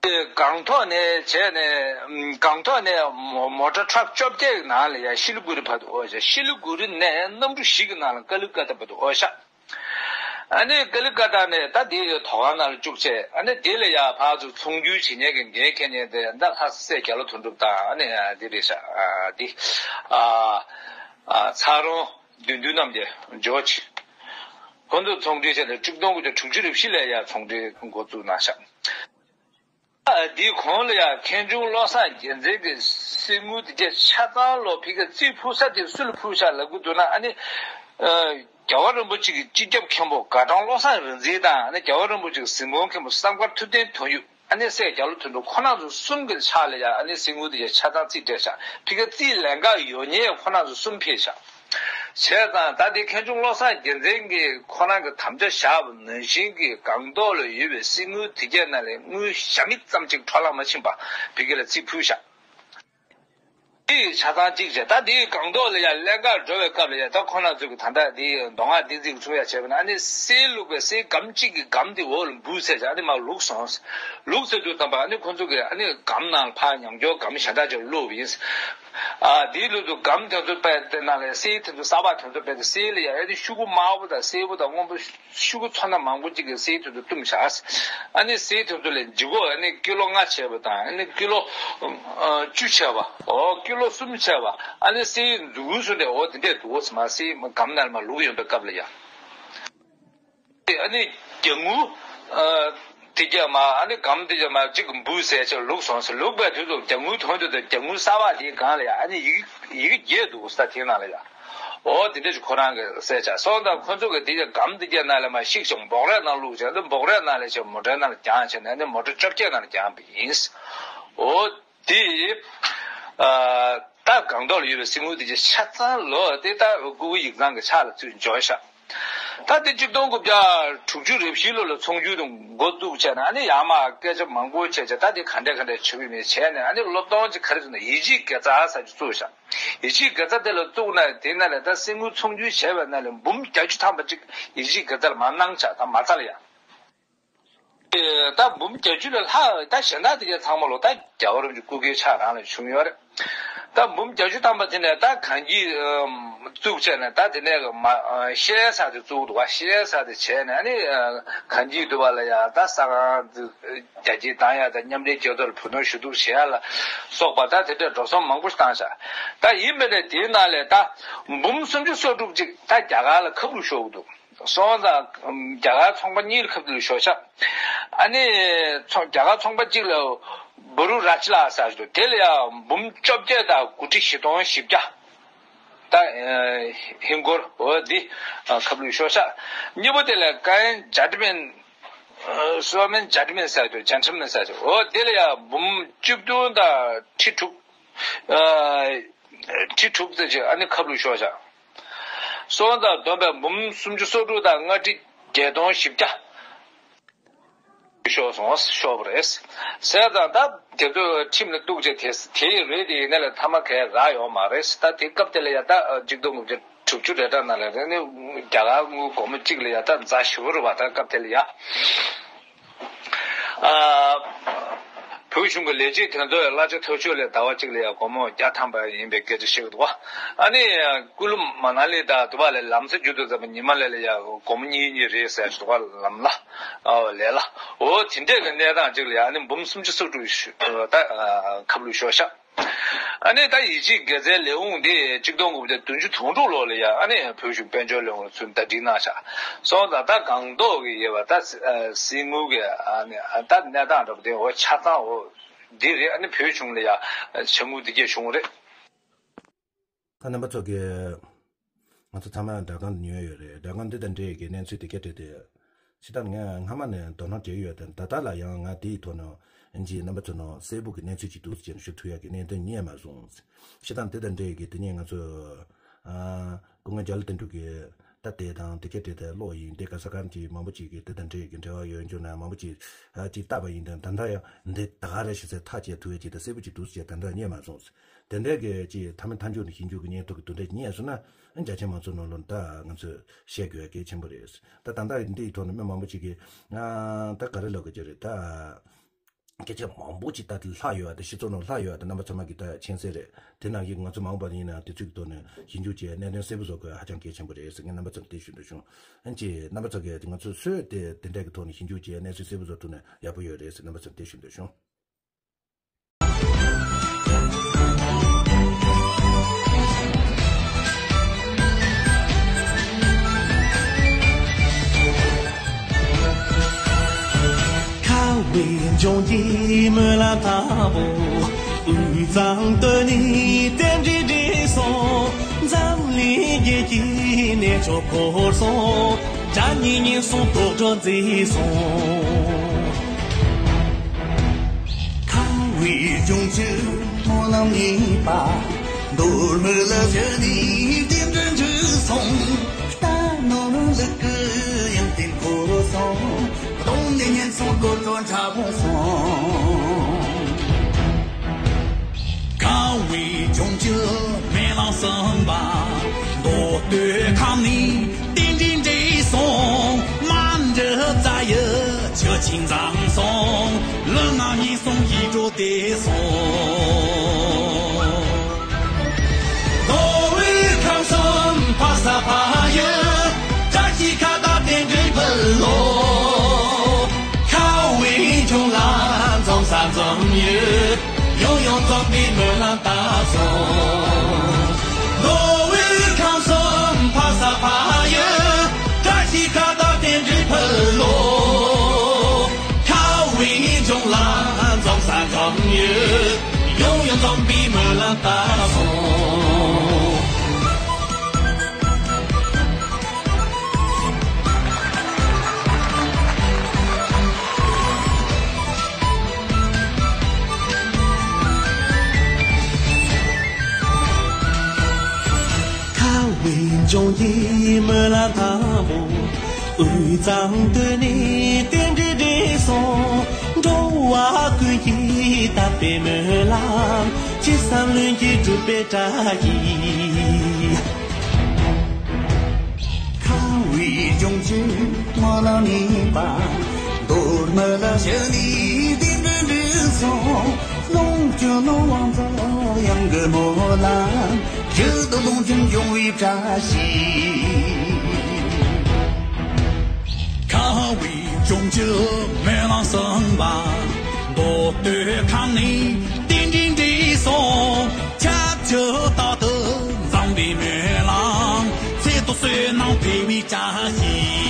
སྒང་ཐོག་ནས་བྱས་ནས་སྒང་ཐོག་ནས་མོ་མོ་ཊ་ཊྲག་བཅོ་བརྒྱད་ཀྱི་ནང་ལ་ཡ་ཤི་ལི་གུ་རི་བར་དུ་ཨོ་ཤ་ཤི་ལི་གུ་རི་ནས་གནམ་གྲུ་བཞི་གི་ནང་ལ་ཀ་ལི་ཀ་ཏ་བར་དུ་ཨོ་ཤ་ཨ་ནི་ཀ་ལི་ཀ་ཏ་ནས་ད་དེ་ཐོག་ཁང་ནང་ལ་བཅུག་བྱས། ཨ་ནི་དེ་ལ་ཡ་ཕར་ཚུར་ཚོང་སྒྱུར་བྱེད་མཁན་གྱི་འགན་འཁྱེར་མཁན་དེ་ད་ལྷ་ས་སྲས་རྒྱ་ལོ་དོན་གྲུབ་དང་ཨ་ནི་དེ་རེད་ཤག་ཨ་དེ་ཨ་ཨ་ཚ་རོང་བདུད་འདུལ་རྣམ་རྒྱལ་ཇོརྗ། ཁོ་ཚོ་ཚོང་འབྲེལ་བྱས་ནས་ཆིག་སྟོང་དགུ་བརྒྱ་དྲུག་ཅུ་རེ་བཞི་ལ་ཡ་ཚོང་འབྲེལ་འགོ་བཙུགས་གནང་ཤག་ཨ་འདིའི་གོང་ལ་ཡང་མཁན་ཆུང་བློ་བཟང་རྒྱལ་མཚན་གྱིས་གསེར་དངུལ་དེ་གས་ཆ་ཚང་ལོ་ཕ་གིར་རྩིས་ཕུལ་ས་དེ་སུ་ལ་ཕུལ་ཤག་ལབ་ཀྱི་འདུག་ན། ཨ་ནི་ཨ་རྒྱལ་བ་རིན་པོ་ཆེ་གི་སྤྱི་ཁྱབ་མཁན་པོ་དགའ་སྤྲང་བློ་བཟང་རིག་འཛིན་དང་། ཨ་ནི་རྒྱལ་བ་རིན་པོ་ཆེ་གི་གཟིམ་དཔོན་མཁན་པོ་བསམ་མཁར་ཐུབ་བསྟན་དོན་ཡོད། ཨ་ནི་སྲས་རྒྱ་ལོ་དོན་གྲུབ་ཁོང་རྣམ་ཚོ་གསུམ་གྱི་ཕྱག་ལ་ཡང་ཨ་ནི་གསེར་དངུལ་དེ་གས་ཆ་ཚང་རྩིས་སྤྲད་ཤག་ཕ་གིར་རྩིས་ལེན་ག་ཡོང་མཁན་ཁོང་རྣམ་ཚོ་གསུམ་ཕེབས་ཤག་བྱས་ཙང་ད་དེ་མཁན་ཆུང་བློ་བཟང་རྒྱལ་མཚན་གྱིས་ཁོ་རང་གི་དམ་བཅའ་བཞག་པ་ནང་བཞིན་གྱི་སྒང་ཏོག་ལ་ཡོད་པའི་གསེར་དངུལ་དེ་གས་ནང་ལས་དངུལ་ཞྭ་མིག་ཙམ་ཅིག་འཕྲོ་བརླག་མ་ཕྱིན་པ་ཕ་གི་ལ་རྩིས་ཕུལ་བཞག་དེ་ཆ་ཚང་གཅིག་བྱས། ད་དེའི་སྒང་ཏོག་ལ་ཡང་ཀླན་ཀ་འགྲོ་བའི་སྐབས་ལ་ཡང་ད་ཁོང་རྣམ་ཚོ་གིས་ད་ལྟ་དེའི་མདོ་སྔགས་བསྟན་འཛིན་གྱི་ཚོང་ཡ་བྱས་པ་ན། ཨ་ནི་གསེར་བླུགས་པའི་གསེར་སྒམ་གཅིག་གི་སྒམ་དེ་འོག་ལ་འབུད་ཟེར་བྱས། ཨ་ནི་མར་བླུགས་སོང་། བླུགས་ཟེར་དུས་ཙམ་པ་ཨ་ནི་ཁོང་ཚོ་གིས་ཨ་ནི་སྒམ་ནང་ཕར་ཉམས་འགྱུར་སྒམ་གཞན་དག་ཅིག་བླུགས་པ་ཡིན། ཨ་དེའི་ལུགས་སུ་སྒམ་དེ་ཚོ་དཔེ་དེ་ནང་ལ་གསེར་དེ་ཚོ་གསར་པ་དེ་ཚོ་དཔེ་དེ་གསེར་ལ་ཡ་ཨ་ནི་ཤོག་གུ་དམར་པོ་དང་སེར་པོ་དང་སྔོན་པོ་ཤོག་གུ་ཚོན་སྣ་མང་པོ་གཅིག་གིས་གསེར་དེ་ཚོ་བཏུམས་བཞག་ཨ་ནི་གསེར་དེ་ཚོ་ལས་ལྗིད་ཁོག་ཨ་ནི་ཀི་ལོ་ལྔ་བྱས་པ་དང་། ཨ་ནི་ཀི་ལོ་ཨ་བཅུ་བྱས་པ། འོ་ཀི་ལོ་གསུམ་བྱས་པ། ཨ་ནི་གསེར་མཛུབ་གུ་སུ་འདྲ་འོ་དེ་འདྲས་འདུག་འོ་ཟེར་མར་གསེར་སྒམ་ནང་ལ་མར་བླུགས་ཡོང་པའི་སྐབས་ལ་ཡ། ཨ་ནི་རྒྱ་དངུལ་ཨ་དེ་གས་མར་ཨ་ནི་སྒམ་དེ་གས་མར་གཅིག་འབུད་ཟེར་བྱས་བླུགས་སོང་ཟེར། བླུགས་པའི་དུས་སུ་རྒྱ་དངུལ་མཐོང་དུས་དང་རྒྱ་དངུལ་གསར་པ་དེའི་སྒང་ལ་ཡ་ཨ་ནི་ཡི་གེ་ཡི་གེ་བརྒྱད་འདུག་ས་དེའི་ནང་ལ་ཡ། འོ་དེ་འདྲ་ཞིག་ཁོ་རང་གིས་གསལ་བྱས་སོང་། ད་ཁོ་ཚོ་གིས་དེ་གས་སྒམ་དེ་གས་ནང་ལ་མར་བཤིག་བྱས་འབོག་རས་ནང་བླུགས་བྱས། འདི་འབོག་རས་ནང་ལ་བྱས་མོ་ཊའི་ནང་ལ་བརྒྱངས་བྱས་ནས་ཨ་ནི་མོ་ཊ་བཅོ་བརྒྱད་ནང་ལ་བརྒྱངས་པ་ཡིན། འོ་དེ་ཨ་ད་སྒང་ཏོག་ལ་ཡོད་པའི་གསེར་དངུལ་དེ་གས་ཆ་ཚང་ལོ་དེ་ད་སྐུ་ཡིག་ཚང་གི་ཕྱག་ལ་ཚུར་འབྱོར་ཤག་ད་དེ་ཆིག་སྟོང་དགུ་བརྒྱ་དྲུག་ཅུ་རེ་བཞི་ལོ་ལ་ཚོང་རྒྱུག་དུ་འགོ་བཙུགས་བྱས་ནས། ཨ་ནི་ཡར་མར་སྐད་ཆ་མང་པོ་བྱས་བྱས། ད་དེ་ག་འདྲས་ག་འདྲས་བྱེད་དགོས་མིན་བྱས་ནས། ཨ་ནི་སློབ་སྟོན་ཅིག་ག་རེ་བྱུང་ན་ཡིད་ཆེས་དགེ་རྩ་ཟེར་ཅིག་བཙུགས་ཤག་ཡིད་ཆེས་དགེ་རྩ་དེ་ལ་བཙུགས་ན་དེ་ནང་ལས་ད་གསེར་དངུལ་ཚོང་རྒྱུག་བྱས་པའི་ནང་ལས་འབུམ་བརྒྱད་ཅུ་ཐམ་པ་ཅིག་ཡིད་ཆེས་དགེ་རྩ་ལ་མར་གནང་ཤག་ད་མ་རྩ་ལ་ཡ། ད་འབུམ་བརྒྱད་ཅུ་ལས་ལྷག་ད་གཞན་དག་དེ་གའི་ཚང་མ་ལོ་ད་རྒྱལ་བ་རིན་པོ་ཆེ་སྐུ་སྒེར་ཕྱག་རང་ལ་བྱུང་ཡོད་རེད། ད་འབུམ་བརྒྱད་ཅུ་ཐམ་པ་དེ་ནས་ད་གངས་སྐྱིད་བཙུགས་བྱས་ནས་ད་དེ་ནས་མ་གཤེད་ས་དེ་བཙུགས་འདུག་བ། གཤེད་ས་དེ་བྱས་ནས་ཨ་ནི་གངས་སྐྱིད་དུ་བ་ལ་ཡ་ད་ས་ཁང་རྒྱ་སྐྱེད་བཏང་ཡ་ད་མཉམ་འབྲེལ་རྒྱལ་ཚོགས་ལ་བུ་སྣོན་ཞུ་གཏུག་བྱེད་ཡ་ལ་སོགས་པ་ད་དེ་འདྲའི་འགྲོ་སོང་མང་པོ་ཞིག་བཏང་ཤག་ད་ཡིན་པས་ནས་དེའི་ནང་ལས་ད་འབུམ་སུམ་ཅུ་སོ་དྲུག་ཅིག་ད་རྒྱ་གར་ལ་ཁབ་ལུ་ཤོར་གི་འདུག་སོང་ཙང་རྒྱ་གར་ཚོང་པ་གཉིས་ལ་ཁབ་ཏུ་ཤོར་ཤག་ཨ་ནི་ཚོང་རྒྱ་གར་ཚོང་པ་གཅིག་ལ་བ་རུ་ར་ཅི་ལ་ཟེར་འདུག་དེ་ལ་ཡང་འབུམ་བཅོ་བརྒྱད་དང་དགུ་ཁྲི་བཞི་སྟོང་བཞི་བརྒྱ། ད་ཧིན་སྒོར་འོ་འདི་ཁབ་ལུ་ཤོར་ཤག་གཉིས་པོ་དེ་ལ་ཀན་ཇཱ་ཏི་མན་སོ་མན་ཇཱ་ཏི་མན་ཟེར་འདུག་ཇཱ་ཏི་མན་ཟེར་འདུག་འོ་དེ་ལ་ཡང་འབུམ་བཅུ་བདུན་དང་ཁྲི་དྲུག་ཁྲི་དྲུག་ཙམ་ཅིག་ཨ་ནི་ཁབ་ལུ་ཤོར་ཤག་སོང་ཙང་བསྡོམས་པས་འབུམ་སུམ་ཅུ་སོ་དྲུག་དང་ལྔ་ཁྲི་བརྒྱད་སྟོང་བཞི་བརྒྱ་ཤོར་སོང་ཤོར་བ་རེད། ཟེར་ཙང་ད་དེ་ཚོ་ཁྲིམས་ལ་གཏུགས་བྱས་དེ་དེ་ཡི་རེད། དེ་ཡིན་ན་ལས་མཐའ་མ་གས་རག་ཡོང་མ་རེད། ད་དེ་སྐབས་དེ་ལ་ཡ་ད་གཅིག་སྟོང་དགུ་བརྒྱ་དྲུག་ཅུ་རེ་གྲངས་ནང་ལ་རེད་ནི་རྒྱ་གར་དངུལ་སྒོར་མོ་གཅིག་ལ་ཡ་ད་ཛ་ཞེ་པོ་རེད་བ། ད་སྐབས་དེ་ལ་ཡ། ཨ། བོད་གཞུང་གི་ལས་བྱེད་དེ་ཚོས་གླ་ཆ་མཐོ་ཤོས་ལ་ཟླ་བ་གཅིག་ལ་ཡ་སྒོར་མོ་བརྒྱ་ཐམ་པ་ཡིན་པའི་སྐད་ཆ་བཤད་ཀྱི་འདུག་བ། ཨ་ནི་ཀུ་ལུ་མ་ན་ལི་དང་དུ་བ་ལ་ལམ་སེང་རྒྱུ་དུ་ཙམ་ཉི་མ་ལ་ལ་ཡ་སྒོར་མོ་གཉིས་གཉིས་རེད་ཟེར་འདུག་བ། ལམ་ལ་ཨ་ལས་ལ་འོ་དེ་འདྲས་ཀྱི་གནས་སྟངས་གཅིག་ལ་ཡ་ཨ་ནི་འབུམ་སུམ་ཅུ་སོ་དྲུག་ད་ཁབ་ལུ་ཤོར་ཤག་ཨ་ནི་ད་ཡིད་ཆེས་དགེ་རྩའི་ལས་ཁུངས་དེ་གཅིག་སྟོང་དགུ་བརྒྱ་བདུན་ཅུ་དོན་དྲུག་ལོ་ལ་ཡ་ཨ་ནི་བོད་གཞུང་དཔལ་འབྱོར་ལས་ཁུངས་ལ་ཚུར་ཟླ་སྒྲིལ་གནང་ཤག་སོང་ཙང་ད་སྒང་ཏོག་གི་ཡོད་པ་ད་སིལ་དངུལ་གི་ཨ་ནི་ད་གནས་སྟངས་འདྲ་པོ་དེ་འོ་ཆ་ཚང་འོ་འདི་རེད། ཨ་ནི་བོད་གཞུང་ལ་ཡ་ཆ་དངུལ་འདི་གས་བྱུང་རེད། ད་རྣམ་པ་ཚོ་གིས་ང་ཚོ་ཚང་མ་སྒྲ་སྒང་ཉན་ཡོད་རེད། སྒྲ་སྒང་འདི་དང་འབྲེལ་གྱི་གནས་ཚུལ་དེ་ག་འདྲ་དེ་ཤི་ད་ངས་སྔ་མ་ནས་དོ་སྣང་བྱས་ཡོད་དེ། ད་ལྟ་ལ་ཡང་ང་དེའི་ཐོག་ནས་ཨིན་ཇིའི་རྣམ་པ་ཚོ་ནང་གསལ་པོ་གི་གནས་ཚུལ་ཅིག་འདུག་ཅེས་ཞུ་ཐུབ་ཡག་གི་གནད་དོན་རྙེད་མ་སོང་། ཤི་ད་འདི་དང་འབྲེལ་གྱི་དེ་ནས་ང་ཚོ་ཨ་སྐུ་ངོ་རྒྱ་ལོ་དོན་གྲུབ་ཀྱིས་ད་དེ་དང་དེ་ག་དེ་དེ་ཀློག་ཡིན། དེ་ག་ས་ག་ཅིག་མང་པོ་ཅིག་གིས་དེ་དང་འབྲེལ་གྱི་འབྲེལ་བ་ཡོད་འཇུག་ན་མང་པོ་ཅིག་ཨ་ཅིག་བལྟས་པ་ཡིན་དང་། ད་ལྟ་ཡང་འདི་ད་ག་རེ་ཞིག་ཚད་ཐག་བཅད་ཐུབ་ཡག་ཅིག་ད་གསལ་པོ་ཅིག་འདུག་ཅེས་ད་ལྟ་རྙེད་མ་སོང་། དེ་འདྲའི་གི་ཅིག་མཐའ་མའི་མཐའ་མཇུག་ནས་ཞིབ་འཇུག་གི་སྙན་ཐོ་གི་དེ་འདྲ་རྙེད་སོང་ན་རྒྱ་ཆེ་མང་ཚོགས་ནང་ལོགས་ད་ང་ཚོས་བཤད་དགོས་ཡ་གལ་ཆེན་པོ་རེད། ད་ད་ལྟ་འདིའི་ཐོག་ནས་མི་མང་པོ་ཅིག་གིས་ཨ་ད་ག་རེ་ལབ་དགོས་ཀྱི་རེད། ད་སྐད་ཆ་མང་པོ་ཅིག་ད་ལྷག་ཡོད་ཨ། ད་སྤྱི་ཚོགས་ནང་ལྷག་ཡོད་ཨ། ད་རྣམ་པ་ཚང་མ་གིས་ད་མཁྱེན་གསལ་རེད། དེ་ནང་བཞིན་ང་ཚོ་མ་འོངས་པ་ཡིན་ན་དེ་ཚོའི་ཐོག་ནས་ཞིབ་འཇུག་བྱས་གནད་དོན་གསལ་པོ་བཟོ་དགོས་ཧ་ཅང་གལ་ཆེན་པོ་རེད་ཟེར་ངས་རྣམ་པ་ཚོར་དེ་ཞུ་འདོད་བྱུང་། ཨ་ནི་རྣམ་པ་ཚོ་གིས་ང་ཚོ་སུས་དེ་དེ་འདྲ་གི་ཐོག་ནས་ཞིབ་འཇུག་བྱས་གནས་ཚུལ་གསལ་པོ་བཟོ་ཐུབ་ན་ཡག་པོ་ཡོད་རེད་ཟེར་རྣམ་པ་ཚོར་དེ་ཞུ་འདོད་བྱུང་། ཁ་བའི་ལྗོངས་ཀྱི་སྨོན་ལམ་དང་པོ། དབུས་གཙང་སྟོད་ནས་རྟེན་འབྲེལ་འགྲིག་སོང་། འཛམ་གླིང་རྒྱལ་གྱི་གནས་མཆོག་བོར་སོང་། དགྲ་གཉེན་ཉེན་སོང་དོག་སྒྲོན་མཛེས་སོང་། ཁ་བའི་ལྗོངས་ཀྱི་སྨོན་ལམ་གཉིས་པ། མདོ་སྨད་ལ་བཞུགས་ནས་རྟེན་འབྲེལ་འགྲིག་སོང་། རྟ་ནོར་ལུག་གི་ཡོན་ཏན་བོར་སོང་། གདོང་ནས་ཉེན་སོང་དོག་སྒྲོན་ཕྲ་བོ་སོང་། ཁ་བའི་ལྗོངས་ཀྱི་སྨོན་ལམ་གསུམ་པ། མདོ་སྟོད་ཁམས་ནས་རྟེན་འབྲེལ་འགྲིག་སོང་། རྨ་འབྲི་རྩ་ཡི་ཆུ་ཆེན་འཛོམས་སོང་། ལུས་ངག་ཉེན་སོང་ཡིད་འགྲོ་བདེ་སོང་། མདོ་དབུས་ཁམས་གསུམ་ཕ་ས་ཕ་ཡུལ། བཀྲ་ཤིས་ཁ་བརྡ་རྟེན་འབྲེལ་ཕུལ་ལོ། ཁ་བའི་ལྗོངས་ལ་འཛོམས་ས་འཛོམས་ཡུལ། ཡང་ཡང་འཛོམས་པའི་སྨོན་ལམ་བཏབ་སོང་། མདོ་དབུས་ཁམས་གསུམ་ཕ་ས་ཕ་ཡུལ། བཀྲ་ཤིས་ཁ་བརྡ་རྟེན་འབྲེལ་ཕུལ་ལོ། ཁ་བའི་ལྗོངས་ལ་འཛོམས་ས་འཛོམས་ཡུལ། ཡང་ཡང་འཛོམས་པའི་སྨོན་ལམ་བཏབ་སོང་། ཁ་བའི་ལྗོངས་ཀྱི་སྨོན་ལམ་དང་པོ། དབུས་གཙང་སྟོད་ནས་རྟེན་འབྲེལ་འགྲིག་སོང་། འགྲོ་བ་ཀུན་གྱི་དད་པའི་སྨོན་ལམ། ཅི་བསམ་ལྷུན་གྱིས་འགྲུབ་པའི་བཀྲ་ཤིས། ཁ་བའི་ལྗོངས་ཀྱི་སྨོན་ལམ་གཉིས་པ། གཏོར་མ་ལ་ཞི་ནས་བདེ་འགྲོ་འདྲེན་སོང་། ལོངས་སྤྱོད་ནོར་དབང་འཛོམས་གཡང་གི་སྨོན་ལམ། ཞི་བདེ་ལོངས་སྤྱོད་འབྱུང་བའི་བཀྲ་ཤིས། ཁ་བའི་འབྱུང་བཅུད་སྨོན་ལམ་གསུམ་པ། མདོ་སྟོད་ཁམས་ནས་རྟེན་འབྲེལ་འདྲེས་སོང་། ཁྱབ་བྱེད་རྟག་ཏུ་འཛོམས་པའི་སྨོན་ལམ། ཚེ་ཐུབ་བསོད་ནམས་འཕེལ་བའི་བཀྲ་ཤིས།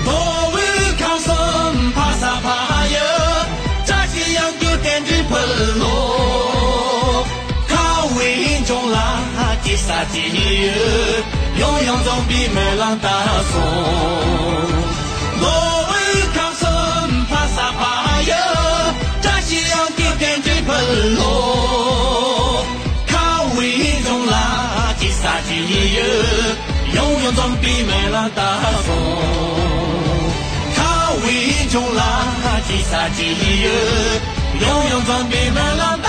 མདོ་དབུས་ཁམས་གསུམ་ཕ་ས་ཕ་ཡུལ། བཀྲ་ཤིས་གཡང་རྒྱུད་རྟེན་འབྲེལ་ཕུལ་ལོ། ཁ་བའི་འབྱུང་ལ་ཅི་ཟ་ཅི་ཡོད། ཡང་ཡང་འཛོམས་པའི་སྨོན་ལམ་བཏབ་སོང་། མདོ་དབུས་ཁམས་གསུམ་ཕ་ས་ཕ་ཡུལ། བཀྲ་ཤིས་གཡང་རྒྱུད་རྟེན་འབྲེལ་ཕུལ་ལོ། ཁ་བའི་འབྱུང་ལ་ཅི་ཟ་ཅི་ཡོད། ཡང་ཡང་འཛོམས་པའི་སྨོན་ལམ་བཏབ་སོང་། ཁ་བའི་འབྱུང་ལ་ཅི་ཟ་ཅི་ཡོད། ཡང་ཡང་འཛོམས་པའི་སྨོན་ལམ།